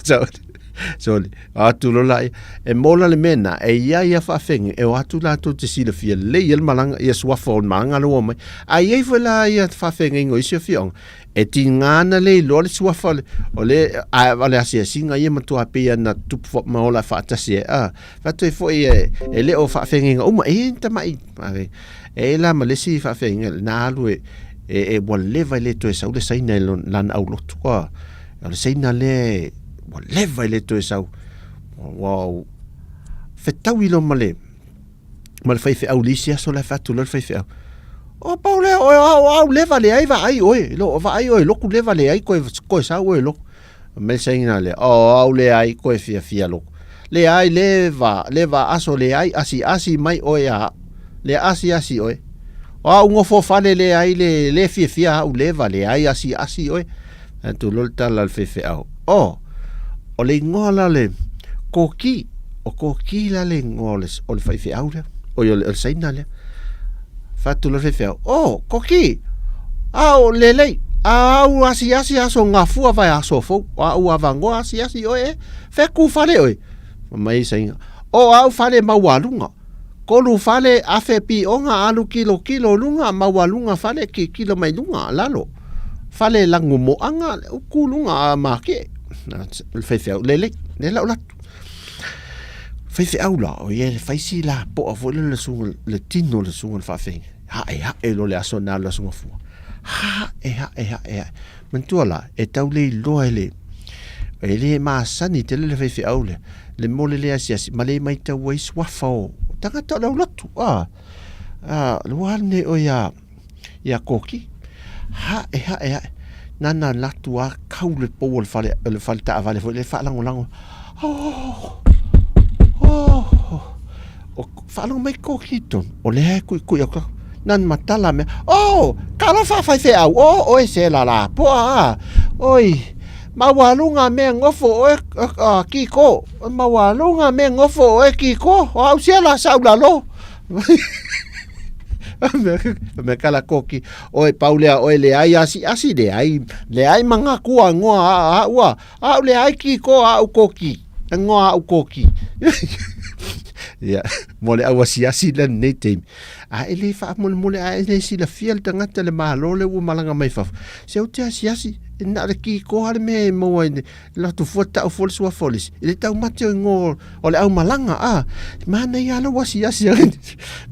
Sorry. Atu lo la e mola le mena e ia ia whaafenge e o atu latou te silafia lelei ia le malaga ia suafa o le malaga le ua mai. A i ai foi la ia whaafenge ingo isi afioaga e tiga ana le iloa le suafa o le o le a o le asiasiga ia matua pei ana tupu fa ma ola faatasi ai a faatoe foi e e le o faafegaiga uma e i ai ni tamai e la ma le isi faafegaiga na alu e e ua leva e le toe sau le saina i lana aulotu a o le saina lea ua leva e le toe sau ua fetaui loa ma le ma le faifeau le isi aso la e fai atu loa le faifeau o pau lea oe au au leva leai vaai oe lo vaai oe loku leva leai koe koe sau oe loku me saina lea o au leai koe fiafia loku leai leva leva aso leai asi asi mai oe a le asi asi oe o au ngofo fale leai le le fiafia au leva leai asi asi oe Atu loa le tala a le faifeau, Oh, o le igoa la le Koki, o Koki la le igoa o le, o le faifeau lea, oi o le, o le Saina lea. Fai atu loa le faifeau, Oh, Koki, a o lelei. A au asiasi aso gafua vai aso fou. O au avanoa asiasi oe e. Fea ku fale oe. Fai mai saina. O au fale maualuga. Kolu fale afe pioga alu kilokilo luga maualuga fale kikilo mai luga lalo. Fale lagumoaga uku luga a make. Le faifeau lelei. Lea la o latu. Faifeau la o ia le faisi la poa foi le susuga le tino o le susuga le faafeagai. Haehae loa le aso na alu aso gafua. Haehae haehae. Manatua la, e tau le iloa e le e le masani tele le faifeau lea, le mole le asiasi ma le matau ai suafa o tagata o le aulotu. A, a, lua alu nei oe ia, ia Koki. Haehae hae. Nana latu a kau le pou o le fale, o le fale taavale foi le faalagolago. Oh, oh, O faalogo mai koki tonu, o lea e kuikui aku. Nani matala mea, oh, talofa faifeau, oh, oe se la la poa a. Oi, maualuga mea ngofo oe uh, kiko, maualuga mea ngofo oe kiko, o au sia la sau lalo. me kala koki, oe paulea oe leai asi asi leai, leai mangakua ngoa a a ua, Au le ai ki ko au koki. Ngoa au koki. Ia, mo le au asiasi le nei taimi. A e le faamolemole a e le silafia le tagata le Malo le ua malaga mai fafo. Se ou te asiasi, e na o le kikoa le mea e maua ai le latou fua tau fua le suafa o le isi. E le taumate o igoa o le aumalaga, a. Manaia lava lou asiasi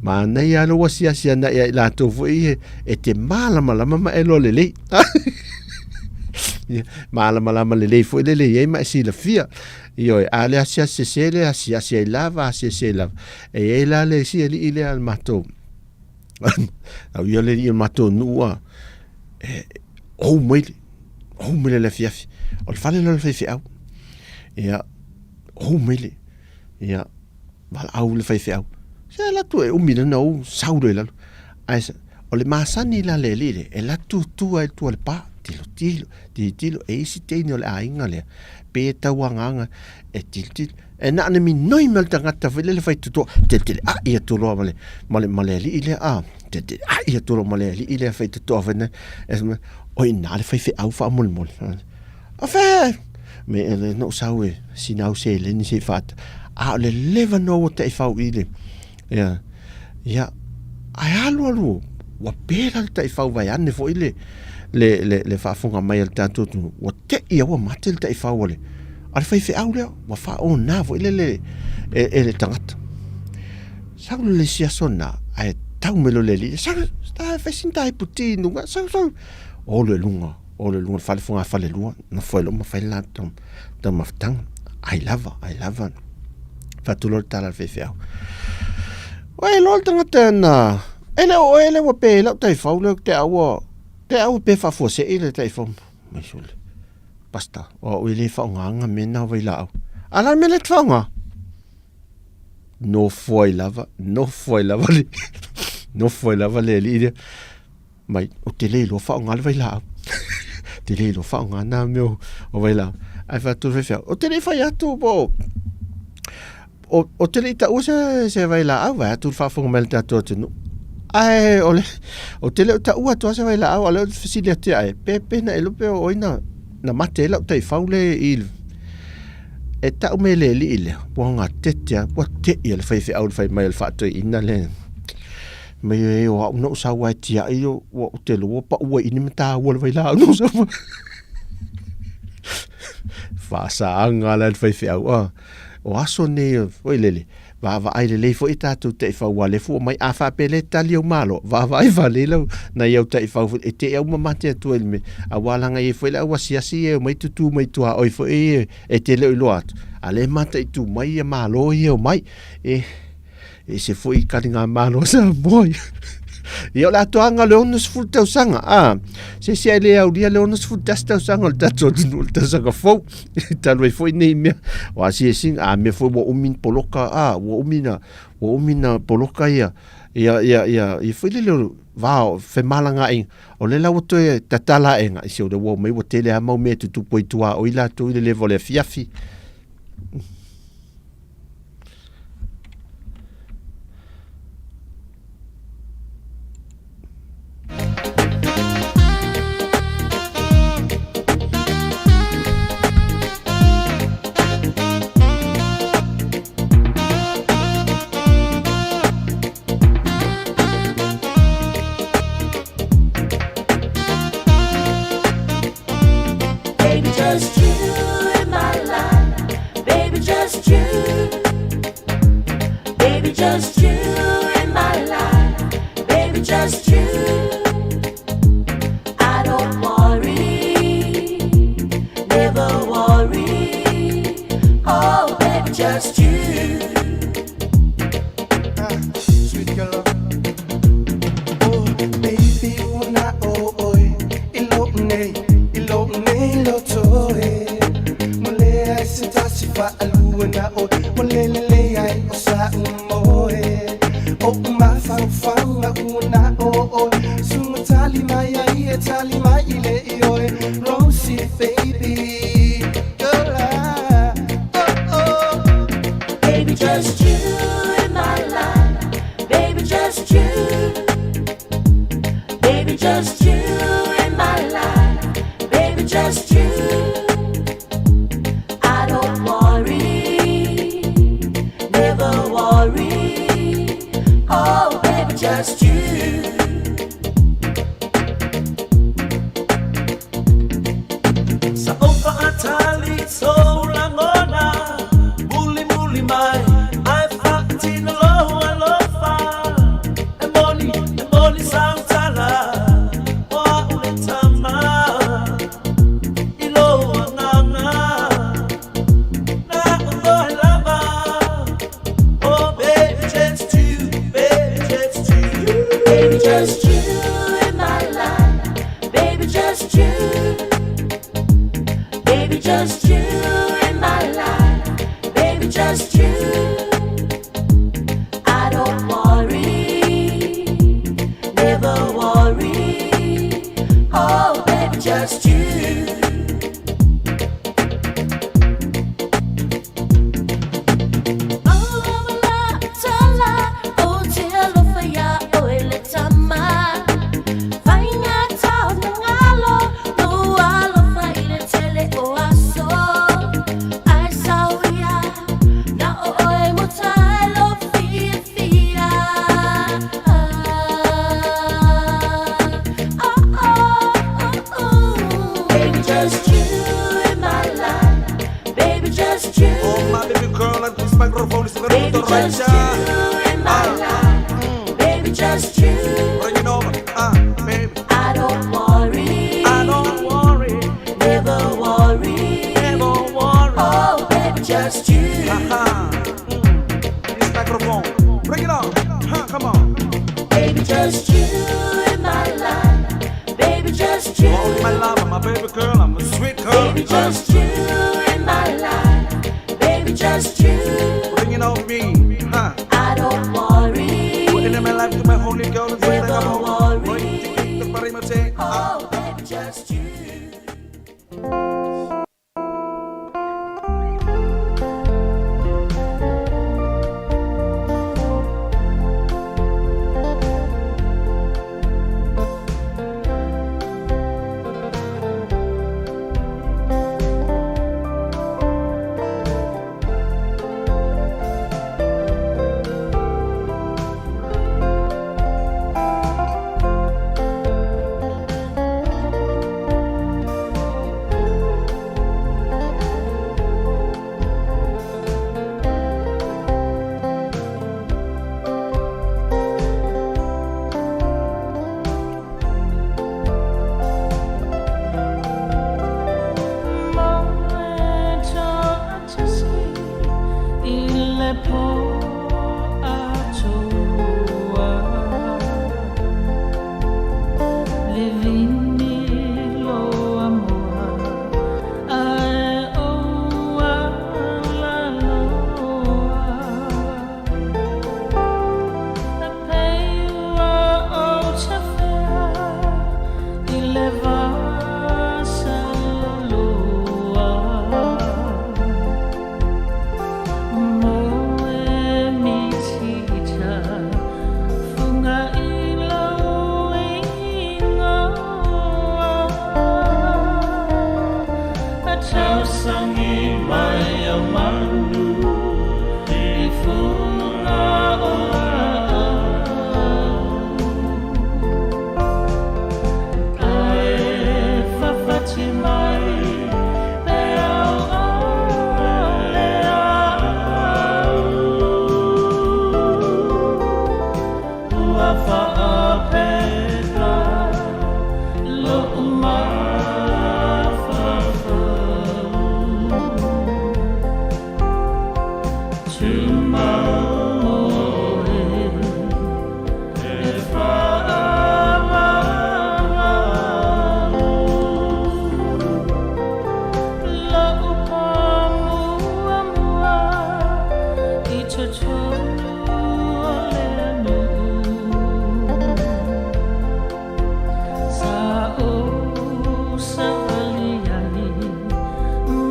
Manaia lava lou asiasi ana ia i latou foi e te malamalama ma e iloa lelei. Ia, malamalama lelei foi le lelei ai ma e silafia. Ioe, a le asiasi sese le asiasi ai lava, asiasi ai lava. E i ai la le isi alii lea a le matou, au ia le alii o le matou nuu a, e, ou mai le, ou mai le afiafi. O le fale lea o le faifeau. Ia, ou mai le, ia, valaau le faifeau. Se alu atu e umi lana ou sau loa i lalo. Ae o le masani la le alii lea, e alu atu tu ai i tua o le pa, tilotilo, tilotilo, e isi teine o le aiga lea, pe e tauagaga, e tilotilo. E na ona minoi mai o le tagata foi lele faitotoa, teleteleai atu loa ma le, ma le, ma le alii lea, a, teleteleai atu loa ma le alii lea faitotoa foi lea, e fai mai, o i ina le faifeau faamolemole. A fea! Me e na ou sau e sina au seleni se i faata. A o le leva no ua taifau i le. Ia, ia, ae alu alu, ua pela le taifau vaeane foi le, le, le, le faafofoga mai a le tatou atunuu. Ua tei ua mate le taifau a le, a le faifeau lea, ua faaona foi le, le, e, e le tagata. Sau le isi aso na, ae tau mai loa le alii, sau, ta fai sina ta iputi i luga, sau, sau, olo i luga. O le luga o le fale fogafalelua, nofo ai loa ma fai le latou taumafataga. Ai lava, ai lava. Fai atu loa le tala a le faifeau. Ua iloa le tagata na, e le o oe lea ua pe ai lau taifau lea te au ua, te au ua pe faafuasei le taifau. Mai sole, Pastor, o au e le faaaogaina mea na o vailaau. A o le a le mea lea e te faaaoga? Nofo ai lava, nofo ai lava le, nofo ai lava le alii lea. Mai, ou te le iloa faaaoga le vailaau. te le iloa faaaoga nā mea o, o vailaau. Ae fai atu le faifeau, ou te le i fai atu po o, o, ou te le i taua se, se vailaau, vaeatu le faafofoga mai a le tatou atunuu. Ae o le, ou te le o taua atu lava se vailaau, a o lea ou te fesili atu ia oe, pe, pe na e iloa pe o ai na, na mate ai lau taifau le i le, e tau mai e le alii lea, ua gatete lava, ua tei e le faifeau le fai mai o le faatoeaina lea. Mai e o au na ou sau ai tiai o ua ou te loa pa ua ini mataua le vailaau na ou sau. Faasaaga la le faifeau a. O aso nei foi lele, vaavaai lelei foi tatou taifau aua lea fua mai a faapea lea e tali au malo, vaavaai valei lau nai au taifau foi e te au mamate atu ai i le mea aua leaga e i ai foi le au asiasi ia e omai tutu mai tuaoi foi ia e te le o iloa atu, a o lea e mataitu mai ia malo ia e omai. E E ese foi i taligamalo a Samoa ia. Ia o le atoaga o le 60 tausaga, a, se isi ae le aulia le 61 tausaga o le tatou atunuu i le tausaga fou. Talu ai foi nei mea, o asiasiga, a mea foi ua umi na poloka, a, ua umi na, ua umi na poloka ia, ia, ia, ia, ia foi lele o va o femalagaaiga, o lea la ua toe tatala aega, se o lea ua omai ua tele lava mau mea e tutupu ai tuaoi latou i le leva o le afiafi. just you in my life. Baby, just you. Baby, just you in my life. Baby, just you. I don't worry, never worry. Oh, baby, just you. Sweet girl. Oh, baby, una o oi. Ilo nei, ilo nei lo toe. Mole ai se tasi fa alua na o. Mole le le ai o sa umoe. O uma fau fau na una o oi. Sunga tali mai ai e tali mai ile i oi. Rosie, baby. Girl, I, oh, oh. Baby, just you in my life. Baby, just you. Baby, just you in my life. Baby, just you. I don't worry, never worry. Oh, baby, just you. Sa ofa atali so langona Muli muli mai ai fatina lo alofa E moni e moni sautala O a ule tama Ilo anganga Na o lava Oh baby just you baby just you Baby, just you in my life. Baby, just you. Baby, just you in my life. Baby, just you. I don't worry, never worry. Oh, baby, just you. Baby, just you in my life. Baby, just you. Oh, my baby girl, and this microphone is very Baby, just you in my life. Baby, just you. Bring it over, baby. I don't worry. I don't worry, Never worry. never worry. Oh, baby, just you. This microphone, bring it on, huh, come on. Baby, just you in my life. Baby, just you. Oh, my lover, my baby girl, I'm a sweet girl. Baby, just you in my life. Baby, just you. Bring it on me, huh? I don't worry. Putting in my life to my holy girl and say Never like I'm worry. worry. Oh, baby, just you.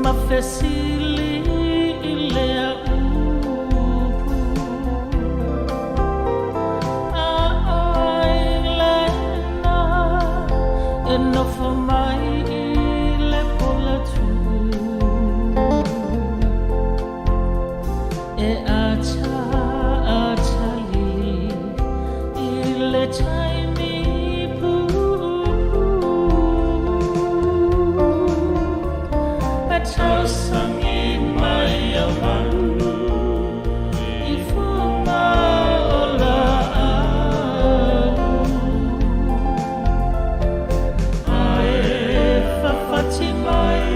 Ma fesili i lea upu A ʻoe lena e nofo mai i le polatū E acha acha lili i le taimi puupuu E tausagi mai a malu i fuga o laau A e fafati mai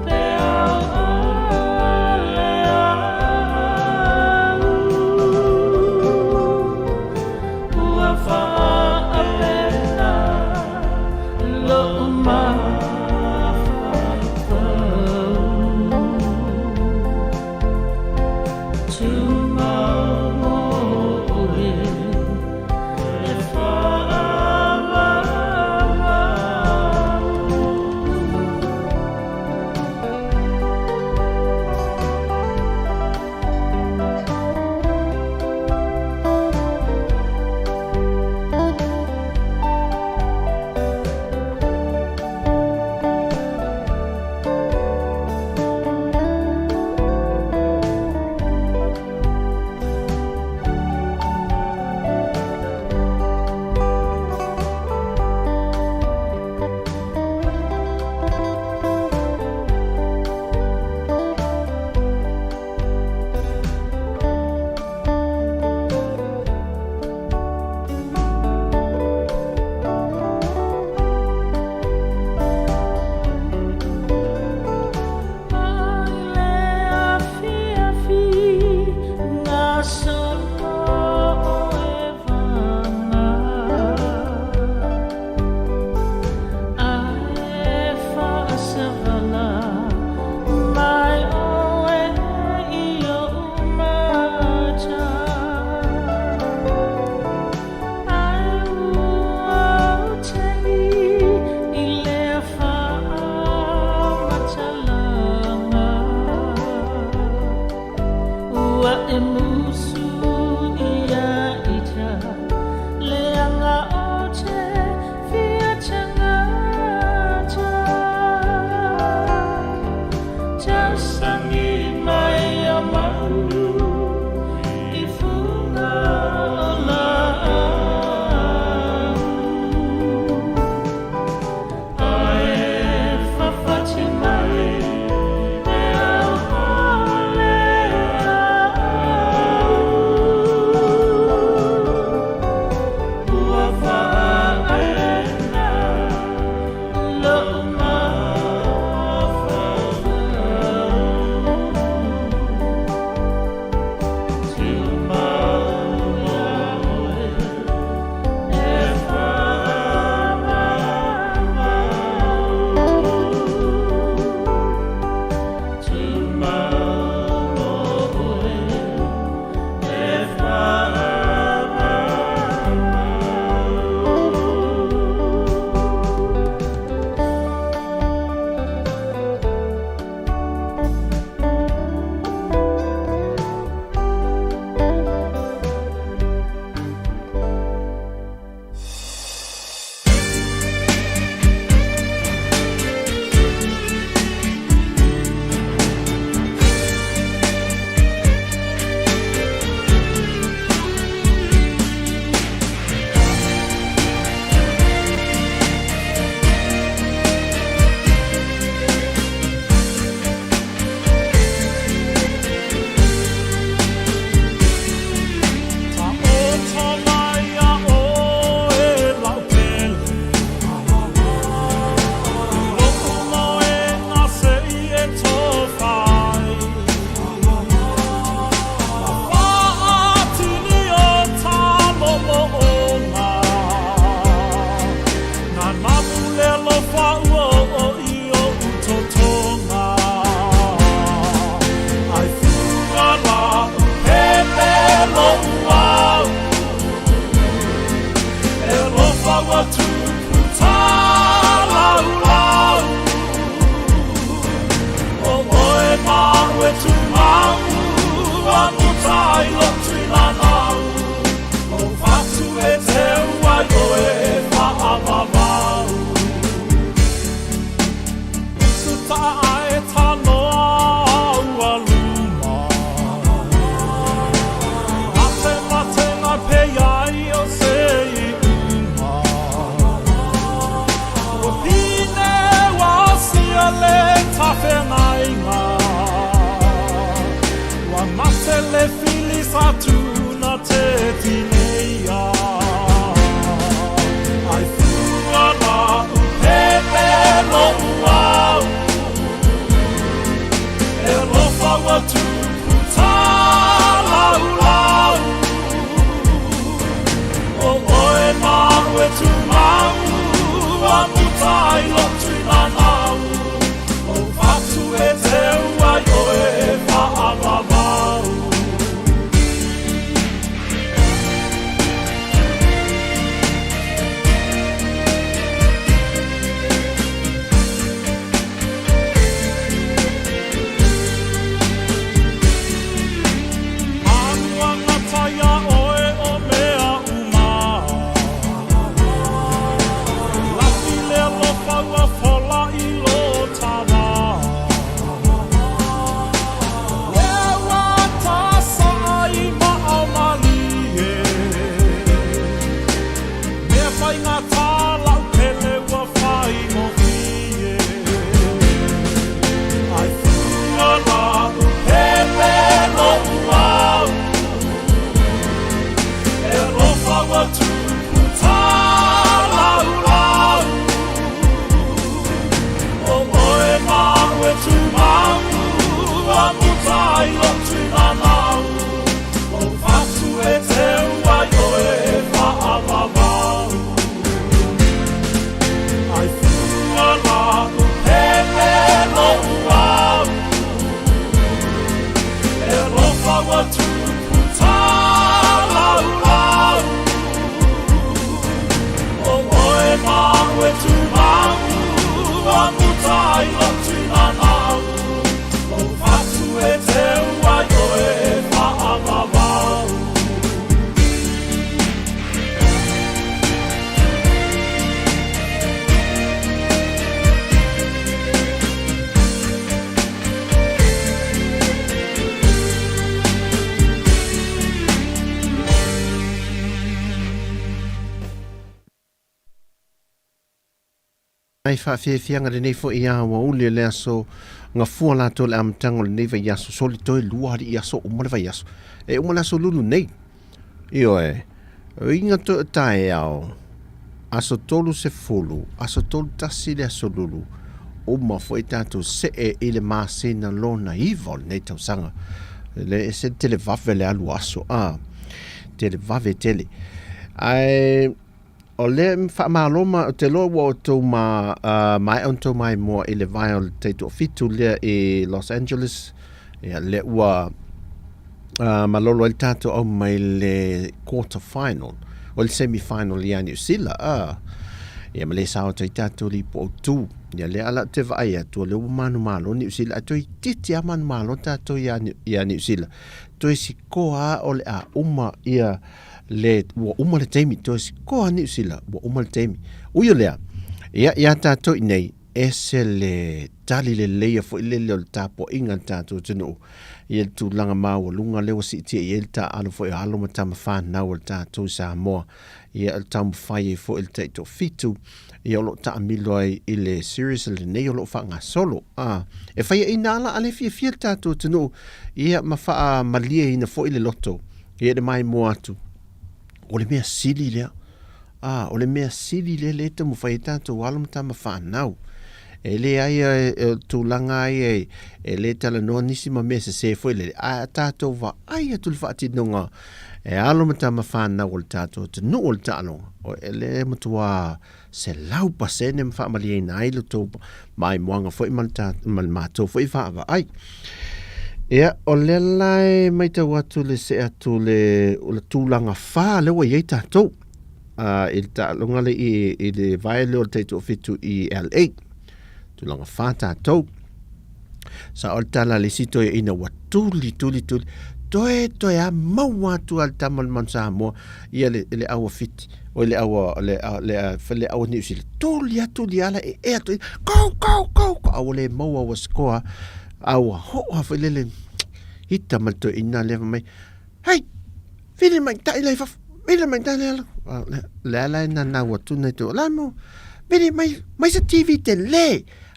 pe au o le au Ua faaapena lo'u mafaufau Tumau oe e faamamalu. Mai le afiafi gasolo oe vaga Ae faasavala mai oe i o'u mata Ae ua ou te'i i lea faamatalaga Ua e musu ia ita leaga ou te fia tagata Tausagi mai a malu i fuga o laau Ae fafati mai pe au o le au. Ai faafiafiaga lenei foi ia aoauli o le aso Gafua latou le amataga o lenei vaiaso soli toe lua alii aso uma le vaiaso e uma le aso lulu nei. Ioe, uiga toe o taeao aso 30 aso 31 le aso lulu uma foi tatou see i le masina lona iva o lenei tausaga. Le ese le televave le alu aso a televave tele. Ae O lea e faamalo ma ou te iloa ua outou ma, uh, maea ona outou maimoa i le vae o le taitoafitu lea i Los Angeles. Ia, lea ua uh, malolo ai le tatou au mai le quarter final, o le semi final ia Niu Sila. Uh, ia ma le sao atu ai tatou le ipu autu. Ia lea ala ou te vaai atu, o lea ua manumalo Niu Sila, ae toeitiiti lava manumalo tatou ia, ia Niu Sila. Toe sikoa o le a uma ia le ua uma le taimi toe sikoa Niu Sila ua uma le taimi. Ui o lea, ia iā tātou i nei, ese le tali leleia foi lele o le tapuaiga a le tatou atunuu i le tulaga maualuga lea ua siitia i ai le taaalo foi o alo ma tama fanau a le tatou i Samoa. Ia o le taumafai ai foi le taitoafitu ia o lo o taamilo ai i le series lenei o lo o faagasolo. A, e faiaina ala a le fiafia le tatou atunuu ia ma faamalieina foi le loto Ia le maimoa atu, o le mea sili lea. A, o le mea sili lea lea e taumafai ai tatou alo ma tama fanau. E leai e, e, tulaga ai e, e le talanoa nisi ma mea sese foi lele, ae a tatou vaai atu le faatinoga e alo ma tama fanau o le tatou atunuu o le taaloga, o e le matua 100% ma faamalieina ai lo tou maimoaga foi ma le, ma le matou foi vaavaai. Ia, o lea la e matau atu le see atu le, o le tulaga fa lea ua i ai tatou i le taaloga le i, i le vae lea o le taitoafitu i LA. Tulaga fa tatou. Sa o le tala a le isi toeaina ua tuli, tuli, tuli. Toe, toe a maua atu a le tama o le Manu Samoa ia le, le aua Fiti, o le aua, le, le, le, le aua Niu Sila. Tuli atu li ala e ea atu, go, go, go, go. A ua le maua ua sikoa, a ua ho'a foi lele hita ma le toeaina lea fai mai, hei, vili mai tai lai fafo, vili mai tai lai ala. Le ala e nanau atu nei tō, la mo, vili mai, mai se TV te le,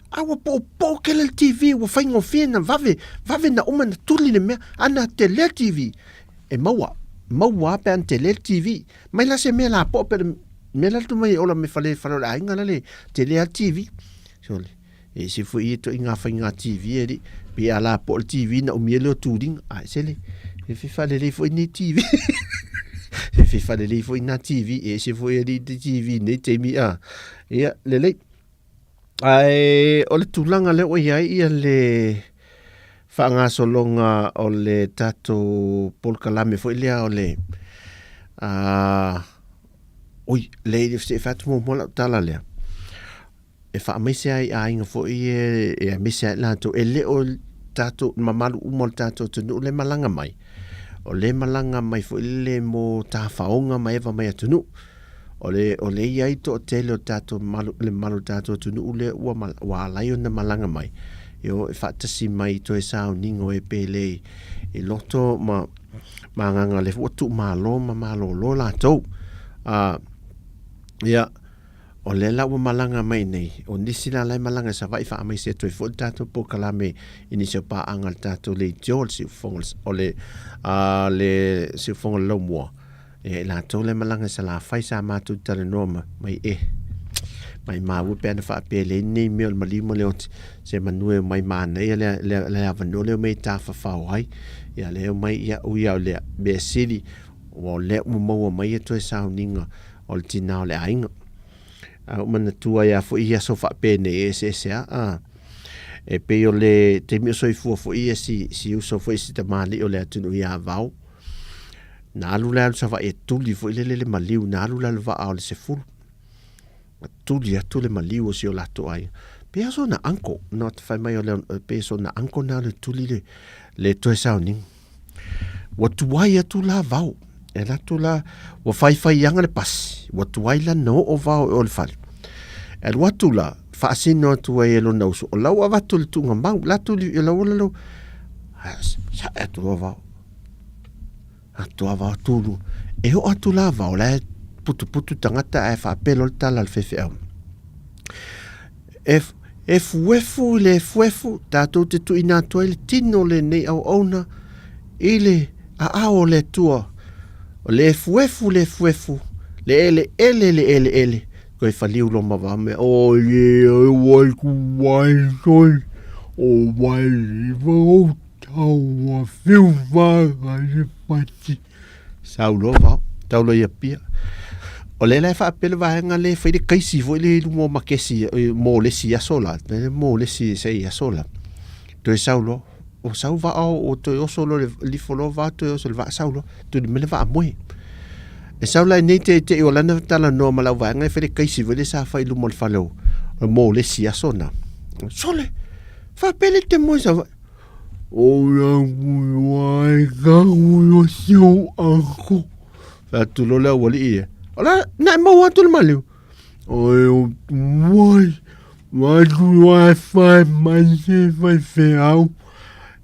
A ua poopoo kele le TV, ua faigofie na vave, vave na uma na tuli le mea, a na tele le TV. E maua, maua a pe ana tele le TV. Mai la se mea lapoa pe le mea la tu mai e ola me fale, fale o le aiga la le tele a le TV. Sole, e se foi e toi ngā whai ngā TV e li, pe a lapoa le TV na umia leo turinga. A e sele, e fe whale lei foi nei TV. E fe whale lei foi nā TV, e se foi e li te TV nei te mi a. Ia, lelei. Ae o le tulaga lea ua i ai ia le faagasologa o le tatou polokalame foi lea o le uh, oi, le se i fai atu muamua lau tala lea. E faamaise ai i aiga foi e, e aemaise ai latou e le o tatou mamalu uma o le tatou atunuu le malaga mai. O le malaga mai foi le mo tafaoga ma eva mai atunuu. O le, o le i ai toatele o tatou mamalu, le mamalu o le tatou atunuu lea ua, ua ala ai ona malaga mai, e o e faatasi mai i toe sauniga o e pele i, i loto ma, ma agaga lea foi ua tuumalo ma malolo latou. A, ia, o lea la ua malaga mai nei, o nisi la la e malaga i Savaii faamaise atu ai foi le tatou polokalame i nisi o paaga a le tatou leitio, le siufofoga o le, a, le siufofoga o le laumua. Ia i latou le malaga i Salafai sa matou talanoa ma, mai e mai maua pe ana faapea le nei mea o le maliu ma le oti se manu e mai manaia le, le, le avanoa lea mai tafafao ai ia lea mai ia ui au lea mea sili ua o lea ua maua mai e toe sauniga o le tinā o le aiga. A ua manatua ai a foi i aso faapenei e eseese a, a e pei o le taimi o soifua foi ia si, si uso foi si tamalii o le atunuu ia Vao. Na alu la alu Savaii e tuli foi lele le maliu, na alu la le vaa o le sefulu. Na tuli atu le maliu o si o latou aiga. Pei lava sona uncle, na te fai mai o le, pei sona uncle na alu e tuli le, le toe sauniga. Ua tuai atu la Vao. E alu atu la, ua faifaiaga le pasi, ua tuai la na oo Vao i o i le fale. E alu atu la, faasino atu ai e lona uso, o la ua avatu le tuugamau, la tuli, o la ua lau, sae atu loa Vao. Atu ava atu lu. E oo atu la vao la e putuputu tagata ae faapelo le tala a le faifeau. E efuefu i le efuefu, tatou te tuuina atu ai le tino o lenei auauna i le aao o le Atua. O le efuefu le efuefu, le eleele le eleele, toe faliu loa ma vao mea, o ye o wai ku wai toi, o wai liva o tau a whiu wā le pati. Sau loa vao, tau loa i Apia. O lea la e faapea le vaega lea e fai le kaisi foi lea i luma o Makesi mo le isi aso la, mo le isi sei aso la. Toe sau loa, o sau vaa o toe oso loa le lifo loa vaa toe oso le vaa sau loa, tuli mai le vaa moe. E sau la i nei te te i o lana talanoa ma lau vaega e fai le kaisi foi lea sa fai i luma o le fale o mo le isi aso na. Sole, faapea le te moe sa O ia ka o si o ako. Fa atu loa le aualii ia. O la, na e maua atu le maliu. O e o wai, wai tu wai whai mai se whai wheau.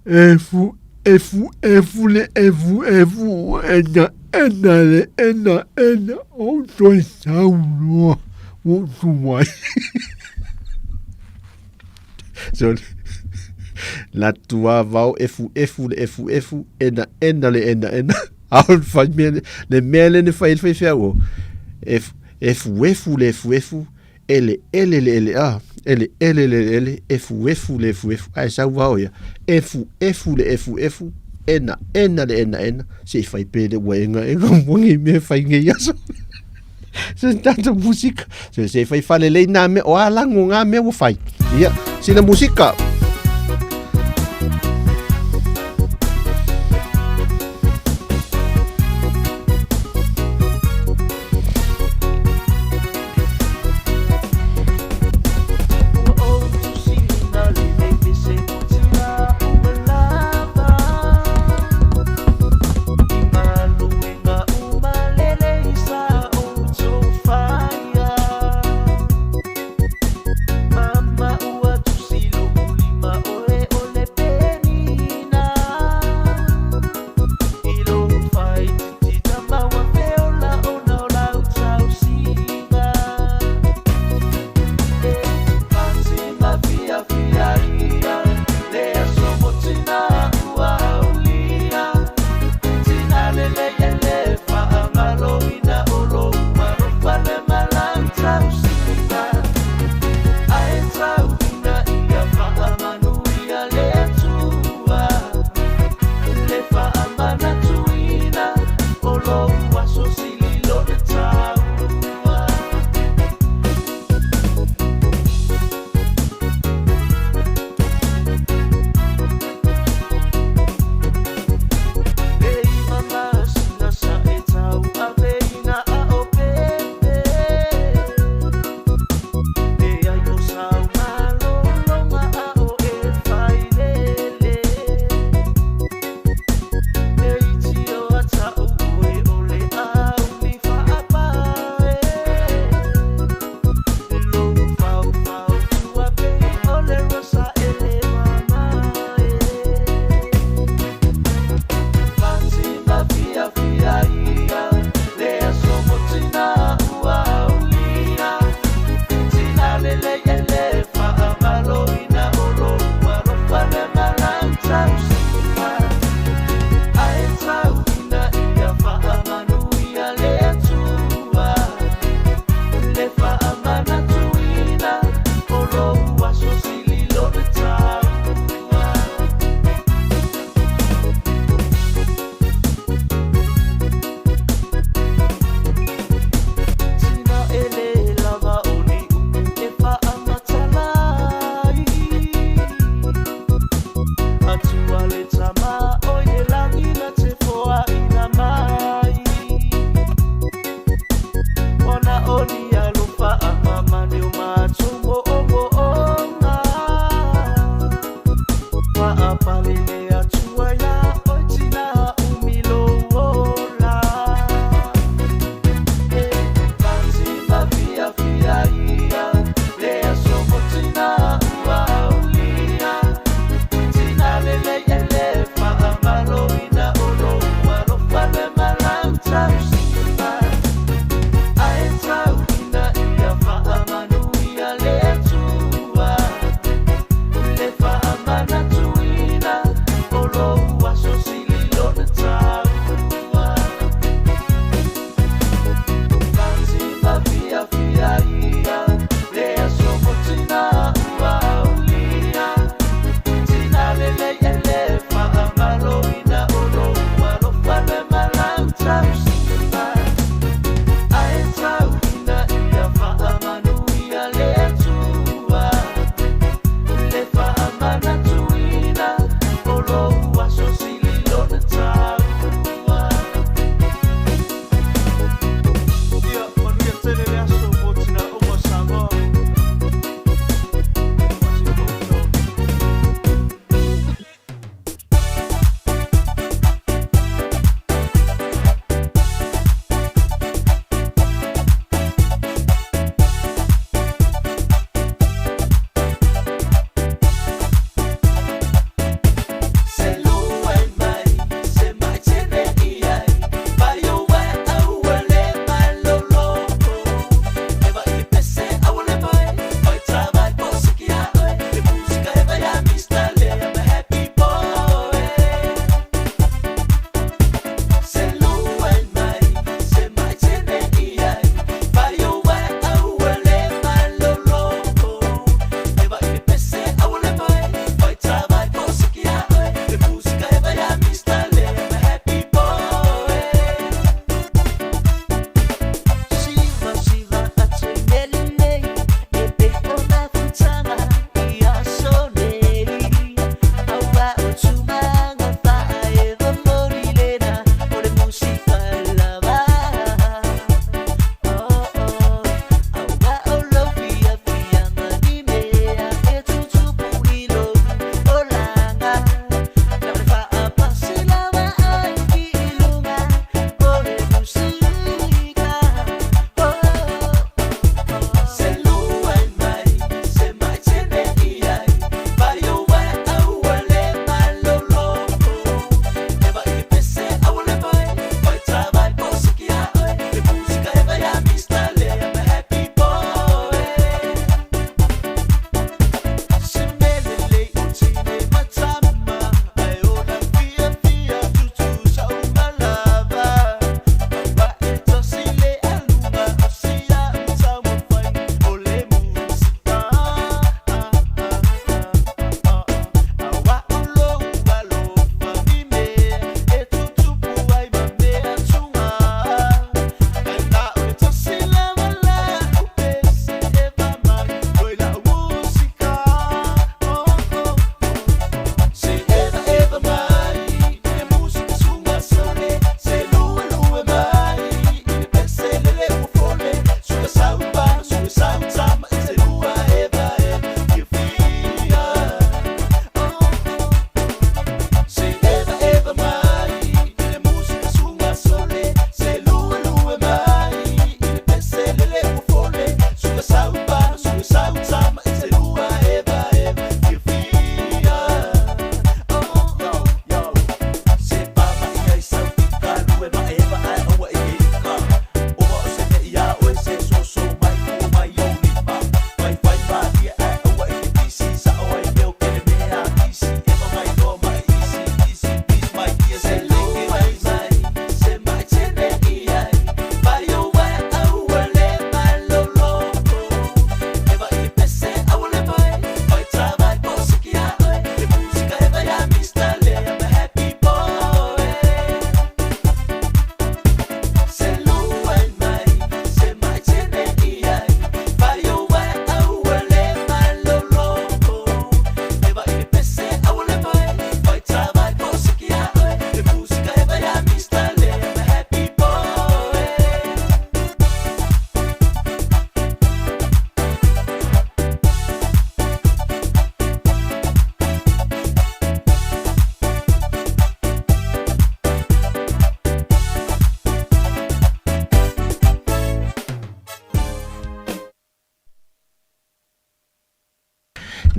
Efu, efu, efu le efu, efu, ena, ena le, ena, ena, o toi sau loa, o tu wai. So, la tua vao efu efu le efu efu ena ena le ena ena ao le fai mea le mea le ne fai le fai feau o efu efu efu le efu efu ele ele le ele a ele ele le ele efu efu le efu efu ae sau vao ia efu efu le efu efu ena ena le ena ena se i fai pe le ua enga enga mo ngi mea fai ngi aso se tatou musika se se fai falelei nā mea o a lago ngā mea ua fai ia sina musika.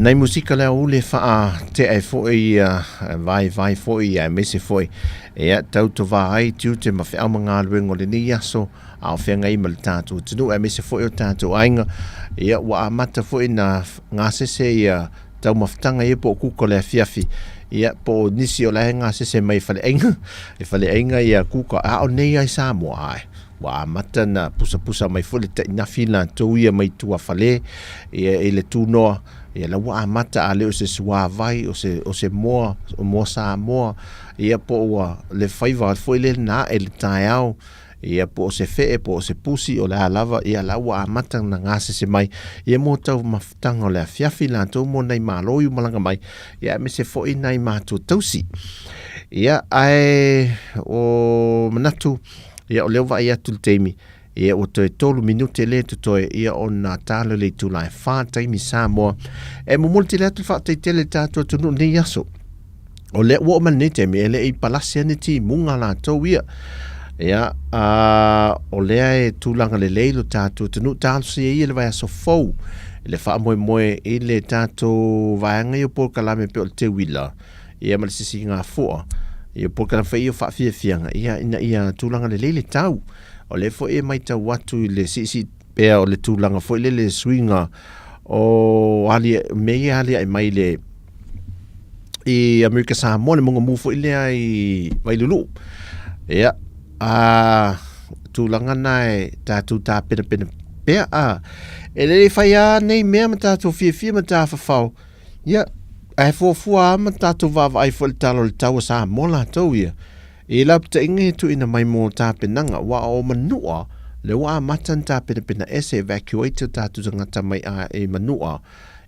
Nai musika lea ule faatea ai foi ia vaivai foi ia aemaise foi ia tautovā ai tiute ma feau ma galuega o lenei aso a o feagai ma le tatou atunuu aemaise foi o tatou aiga. Ia ua amata foi na gasese ia taumafataga ia po o kuka o le afiafi, ia po o nisi o la e gasese mai faleaiga, i faleaiga ia kuka a o nei ai Samoa ae ua amata na pusapusa mai foi le tainafi latou ia mai tuafale ia i le tunoa ia la ua amata a le o se suavai o se o se moa o moa Samoa ia po ua le faiva foi le na e le taeao ia po o se fee po o se pusi o le a lava ia la ua amata na gasese mai ia mo taumafataga o le afiafi latou mo nai malo i malaga mai ia aemaise foi nai matua tausi ia ae o manatu ia o lea ua vaai atu le taimi ia ua toe 3 minute le totoe ia ona talo le itula e 4 taimi Samoa e momoli tele atu le faafetai tele i le tatou atunuu i lenei aso. O lea ua oo mai lenei taimi e le i palasi ane timuga latou ia. Ia, a, o lea e tulaga lelei lo tatou atunuu talosia ia le vaiaso fou i le faamoemoe i le tatou vaega ia o polokalame pei o le teuila ia ma le sisigafua ia polokalame foi ia o faafiafiaga ia ina ia tulaga lelei le tau. O lea foi e matau atu i le siisii pea o le tulaga foi lele suiga o ali, mea ia e aliae mai le i Amerika Samoa, le mauga foi lea i Vailulu'u. Ia, a tulaga na e tatou tapenapena pea, a e lelei fai lava nei mea ma tatou fiafia ma tafafao, ia, ae fuafua lava ma tatou vaavaai foi i le tala o le tau a Samoa latou ia. I lapataiga e tuuina mai mo tapenaga, ua o Manua lea ua amata ona tapenapena ese, evacuate, o tatou tagata mai a i Manua,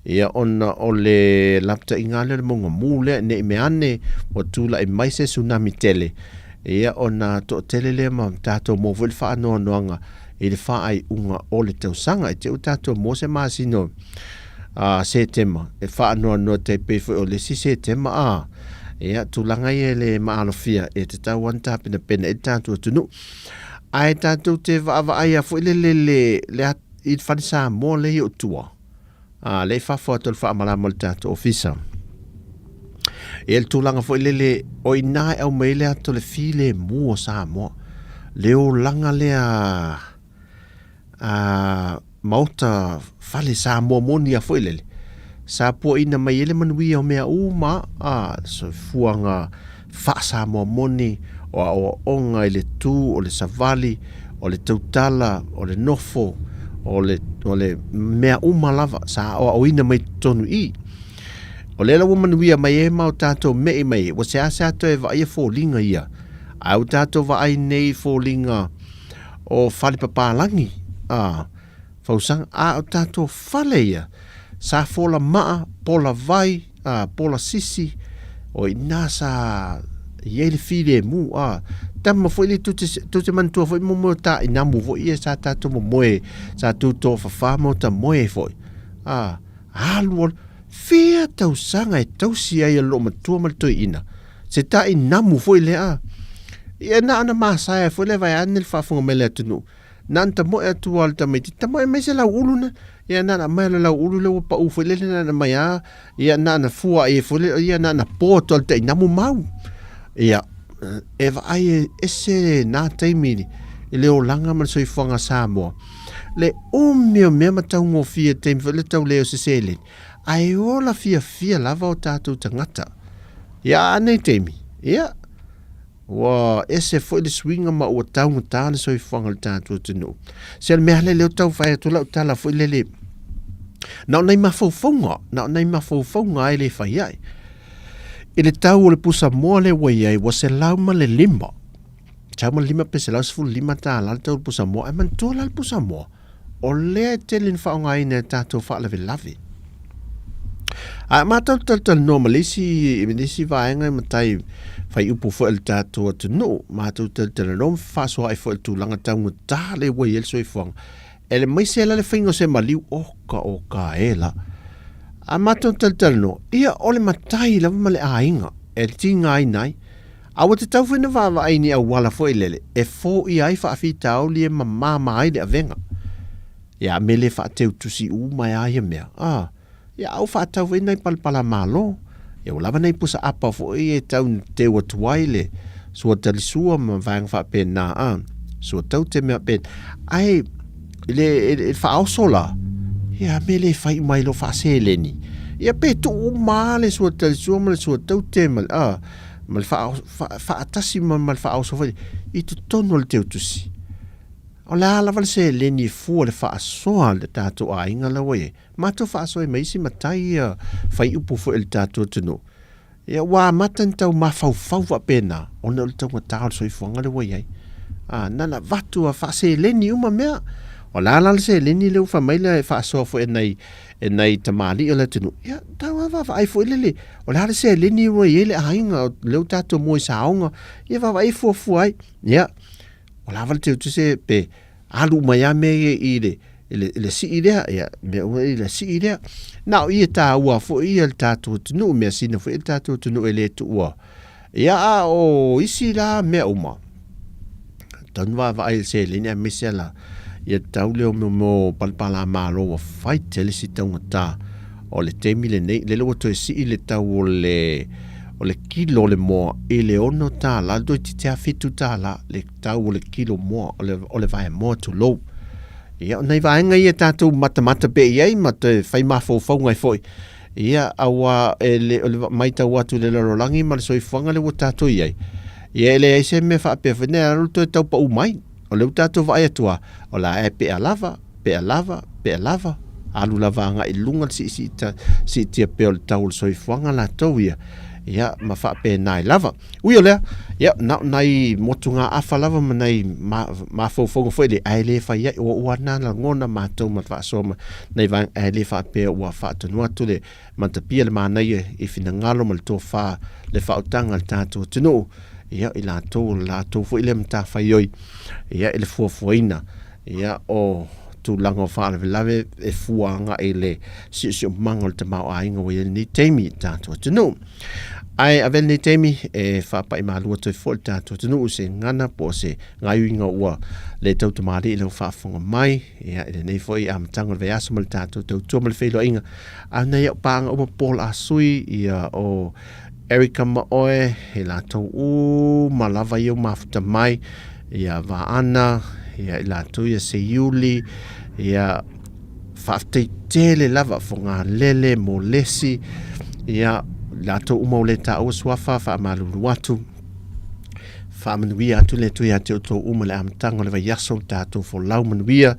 ia ona o le lapataiga lea o le mauga mu lea, ne i mea ane ua tulai mai se tsunami tele, ia ona toatele lea ma tatou maua foi le faanoanoaga i le faaiuga o le tausaga. E te i ua tatou maua se masina o Setema e faanoanoa tai pei foi o le isi Setema a ia tulaga ia e le maalofia e tatau lava ona tapenapena i le tatou atunuu. Ae tatou te vaavaai lava foi lele le, le, i le fale Samoa lea i Otua, a, lea i fafo atu o le faamalama o le tatou ofisa. Ia le tulaga foi lele, o i ina e aumai ai le ata o le filemu o Samoa, le olaga lea a maota fale Samoa moni a foi lele, sa puaina mai ai le manuia o mea uma, a, soifuaga faa-Samoa moni, o aoaoga i le tu, o le savali, o le tautala, o le nofo, o le, o le mea uma lava sa aoaoina mai totonu i i. O lea la ua manuia mai ai ma o tatou me'i mai ai, ua seasea toe vaaia foliga ia, ae ua tatou vaai nei i foliga o fale papalagi, a, fausaga, a o tatou fale ia, sa fola maa, pola vai, a, pola sisi, o i ina sa i ai le filemu, a, tama foi le tou te, tou te manatua foi momoe o tainamu foi ia sa tatou momoe, sa tutofafa ma o ta moe ai foi, a, Alu alu, fia tausaga e tausi ai e le loomatua ma le toeaina, se tainamu foi lea a. Ia na ona masae foi lea vaeane le faafofoga mai a le atunuu. Na ona tamoe atu lava o le tamaitiiti, tamoe mai se lauulu na. Ia na ona aumai o le lauulu lea ua pau foi lele na ona aumai lava, ia na ona fua ai foi lea, ia na ona po atu lava o le tainamu mau. Ia, e vaai e ese na taimi i le olaga ma le soifuaga Samoa. Le umi o mea ma taugofie i le taimi foi lea tau leai o se seleni, ae ola fiafia lava o tatou tagata. Ia a nei taimi, ia, ua ese foi le suiga ma ua taugata le soifuaga o le tatou atunuu. Se o le mea lea lea ua tau fai atu lau tala foi lele, na o nai mafaufauga, na o nai mafaufauga ai le fai ai. I le tau o le pusa moa lea ua i ai, ua 105. 105 pe $115 le tau o le pusa moa. Ae manatua la le pusa moa, o lea e tele ina faaaogaina e tatou faalavelave. Ae matou talatalanoa ma le isi, ma le isi vaega e matai fai upu foi a le tatou atunuu, matou talatalanoa ma fefaasoaai foi i le tulaga taugata lea ua i ai le soifuaga. E le maise la le faiga o se maliu, oka oka e la. A matou talatalanoa, ia o le matai lava ma le aiga e tigaina ai. A ua tatau foi ona vaavaai i ni auala foi lele e foia ai faafitauli e mamama ai le avega. Ia, a mea le faateutusi uma ai lava ia mea, a. Ia, a ua faatau foi nai palapala malo. Ia, ua lava nai pusa apa foi e tau na teu atu ai le sua talisua ma vaega faapena, a, sua tau te mea pe. Ae, i le, i le faaoso la, ia, me le fai uma ai loa faaseleni. Ia, pe tuu uma lava le sua talisua ma le sua taute ma le, a, ma le faatasi ma le faaoso foi i totonu o le teutusi. O le a lava le seleni e fua i le faasoa a le tatou aiga la ua i ai, matou faasoa ai ma isi matai ia faiupu foi o le tatou atunuu. Ia ua amata ona tau mafaufau faapena ona o le taugata o le soifuaga lea ua i ai. A, na ona avatu lava faaseleni uma mea. O le a la le seleni lea ua fai mai lea e faasoa foi e nai, e nai tamalii o le atunuu, ia tau lava vaavaai foi lele, o le a le seleni ua i ai le aiga lea ua tatou mua i saoga, ia vaavaai e fuafua ai. Ia, Ua lava le teutuse pe alu uma ai lava mea ia i le, i le, i le sii lea, ia, mea uma i le sii lea. Na o i e tāua foi ia le tatou atunuu, measina foi le tatou atunuu e le tuua. Ia, a o isi la mea uma, tatau ona vaavaai i le seleni aemaise la ia tau lea o mea mo palapala-malo ua fai tele si taugata o le taimi lenei, lele ua toe sii le tau o le o le kilo o le moa i le $6, toeitiiti lava $7 le tau o le kilo moa, o le, o le vaemoa tulou. Ia, o nai vaega ia tatou matamata pea i ai ma toe fai mafaufauga ai foi. Ia, aua e le, o le matau atu i le lalolagi ma le soifuaga lea ua tatou i ai, ia e leai se mea faapea foi nei alu toe tau pau mai. O lea ua tatou vaai atu lava, o le a e pea lava, pea lava, pea lava, alu lava agai i luga le siisiita, siitia pea o le tau o le soifuaga latou ia, ia ma faapena ai lava. Ui o lea, ia, na o nai motugaafa lava ma nai mafaufauga foi le, ae le fai ai, ua ua na lagona matou ma le faasoa ma nai vaega, ae le faapea ua faatonu atu le matapia le manaia i finagalo ma le tofa le faautaga a le tatou atunuu, ia, i latou, o le latou foi lea matafaioi, ia, i le fuafuaina Ia, o tulaga o faalavelave e fua agai i le siosiomaga o le tamaoaiga ua i ai lenei taimi i le tatou atunuu. Ae avea lenei taimi e faapai malu atu ai foi le tatou atunuu i se gagana po o se gaoioiga ua le tau tamalii i lau faafofoga mai, ia, i lenei foi amataga o le vaiaso ma le tatou tautua ma le feiloaiga. A o nai au paaga uma Paul Asui, ia, o Erica ma oe, i latou uma lava ia ua mafuta mai, ia Vaana, ia i latou ia Seiuli, ia faafetai tele lava Fogalele, Molesi, ia latou uma ua le taua suafa, faamalulu atu, faamanuia atu le Atua ia te outou uma i le amataga o le vaiaso, tatou folau manuia,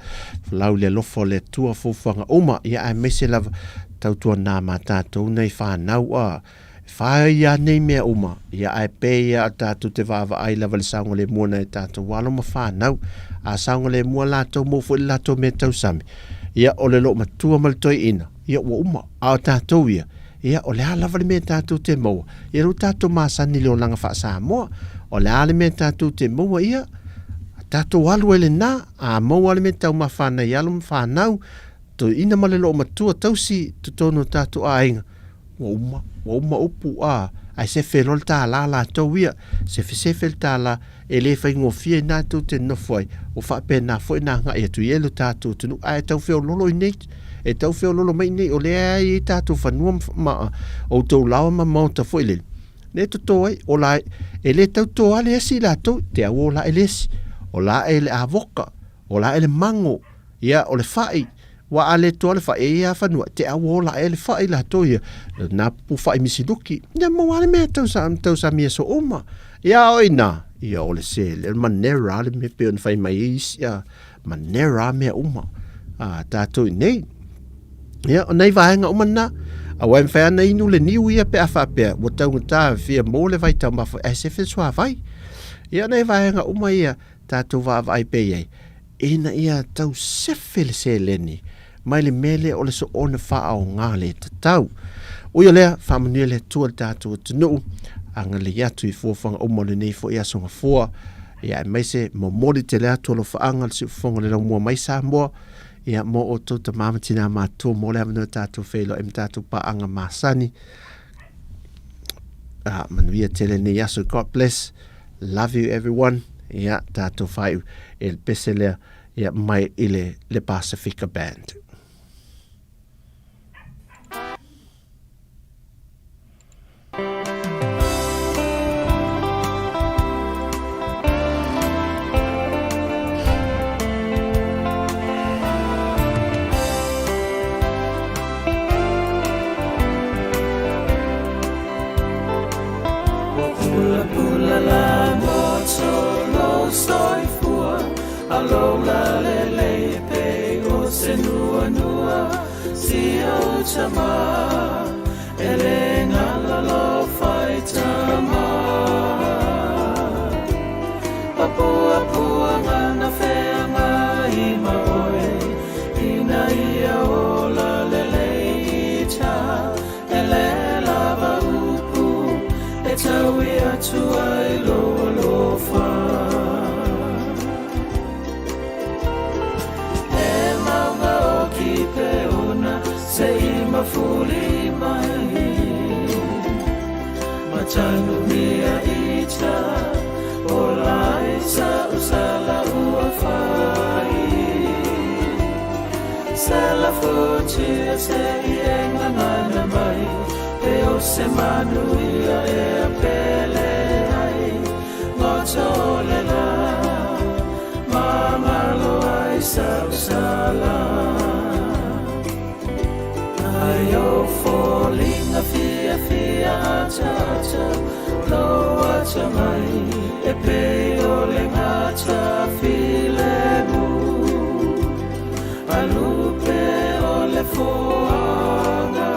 folau i le alofa o le Atua, fuafuaga uma, ia aemaise lava tautuana ma tatou nei fanau a e fai a nei mea uma, ia ae pei a tatou te vaavaai lava i le saogalemu o nai a tatou alo ma fanau. A saogalemu a latou maua foi le latou mea tausami, ia o le loomatua ma le toeaina, ia ua uma. A o tatou ia, ia o le a lava le mea tatou te maua, ia lea ua tatou masani i le olaga faa-Samoa. O le a le mea tatou te maua, ia tatou alu ai lena, a maua le mea taumafa a nai alo ma fanau, Toeaina ma le loomatua tausi totonu o tatou aiga, ua uma, ua uma upu, a, ae sefe loa le tālā latou ia, sefesefe le tālā, e le faigofie inā tou te nofo ai, ua faapena foi ona agai atu i ai lo tatou atunuu, ae tau feololo i nei, e tau feololo mai i nei, o lea e i ai tatou fanua ma, ma outou laoa ma maota foi lele, lea e toto ai, o la, e le tau toa le esi latou, te au o la e le esi, o la e le avoka, o la e le mago, Ia, o le fa'i, ua a le toa le fa'i, e ia fanua, te au ola e le fa'i latou ia, nā pupu fa'i misiluki, ia maua le mea tau sa, tau samia so uma. Ia o ina, ia o le se, le manera le mea pe ona fai mai e isi, ia, manera mea uma. A, tātou i nei. Ia, o nei vaega uma nā, aua e mawhai ana inu le niu ia pe a whaapea, ua taugata fia mō le vai taumafa, ae sefe suāwai. Ia, o nei vaega uma ia, tātou vaavaai pea i ai, ina ia tau sefe le seleni mai le mea lea o le soona faaaoga le tatau. Ui o lea, faamanuia le Atua i le tatou atunuu, agalelei atu i fuafuaga uma o lenei foi aso gafua, ia aemaise momoli tele atu alofaaga le siufofoga o le laumua mai Samoa, ia mo outou tama ma tinā matutua mo le avanoa tatou feiloai ma tatou paaga masani. Ah, manuia tele lenei aso. God bless. Love you everyone. Ia, tatou faaiu i le pese lea, ia, mai i le, le Pasifika Band. Alola lelei e pei o se nuanua si ou tama e le galalofa i tama. Papuapuaga na feagai ma oe ina ia ola lelei ita e le lava upu e taui atu ai lou alofa. E mauga o Kipeona se i mafuli mai Matanumia ita o lai sa usala ua fai Selafutia se i e ngangana mai E o se manuia e a pele ai Ngotole la mangalo ai sa usala Ai o foliga fiafia ataata lou atamai e pei o le gata filemu A lupe o le foaga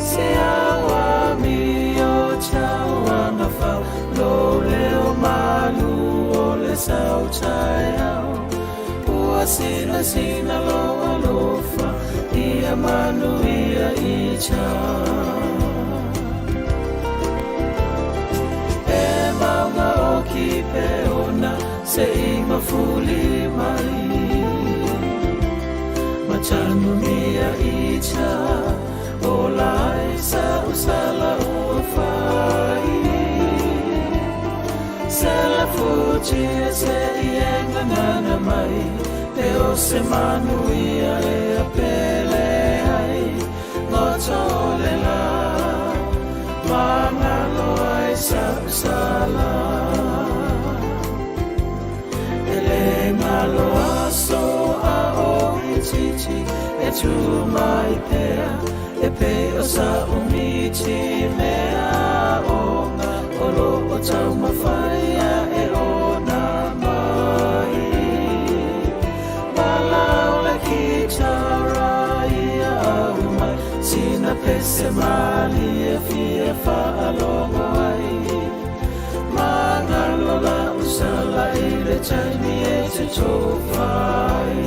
Se au amio tauagafau Lou leo malu o le sau taeao Ua sinasina lou alofa ia manuia ita E mauga o Kipeona se i mafuli mai Matanumia ita o lai sa usala ua fai Selafutia se i e ngangana mai E o se manuia e a pele ai Ngotole la mangalo ai sa usala E le ngalo aso a o itiiti e tu mai pea e pei o sa umiti mea onga o lo o taumafaia e ona mai. Malau le kitara ia au mai sina pese malie fia faalogo ai. Mangalo la usala i le taimi e te tofa ai.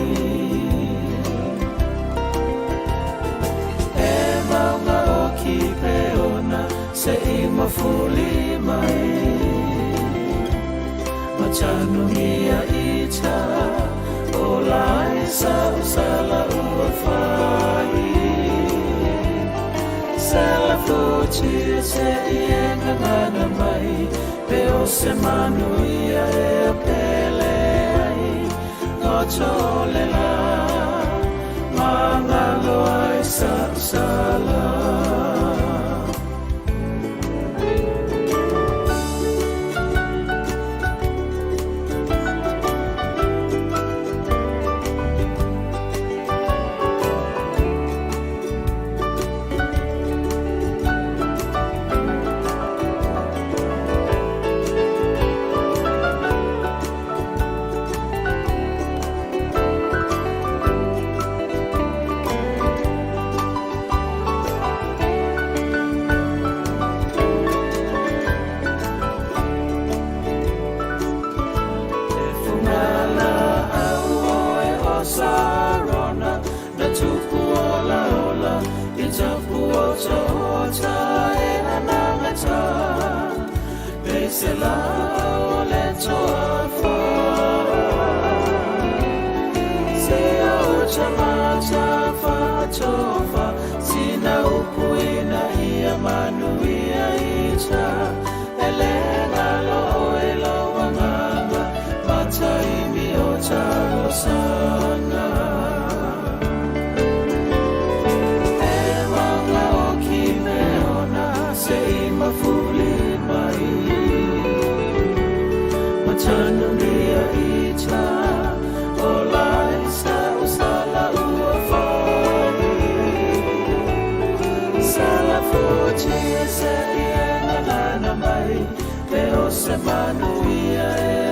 E mauga o Kipeona se i mafuli mai Matanumia ita o lai sa usala ua fai Selafutia se i e ngangana mai Pe o se manuia e a pele ai Ngotole la mangalo ai sa usala. E fugala au oe o Sarona na tupu ola ola i tapu otaota e anagata Pese la o le toafa Se au tamata faatofa Sina upu ina ia manuia ita E le ngalo e lo agaga Mataimi o talosaga E mauga o Kipeona se i mafuli mai Matanumia ita o lai sa usala ua fai Selafutia se i e ngangana mai Pe o se manuia e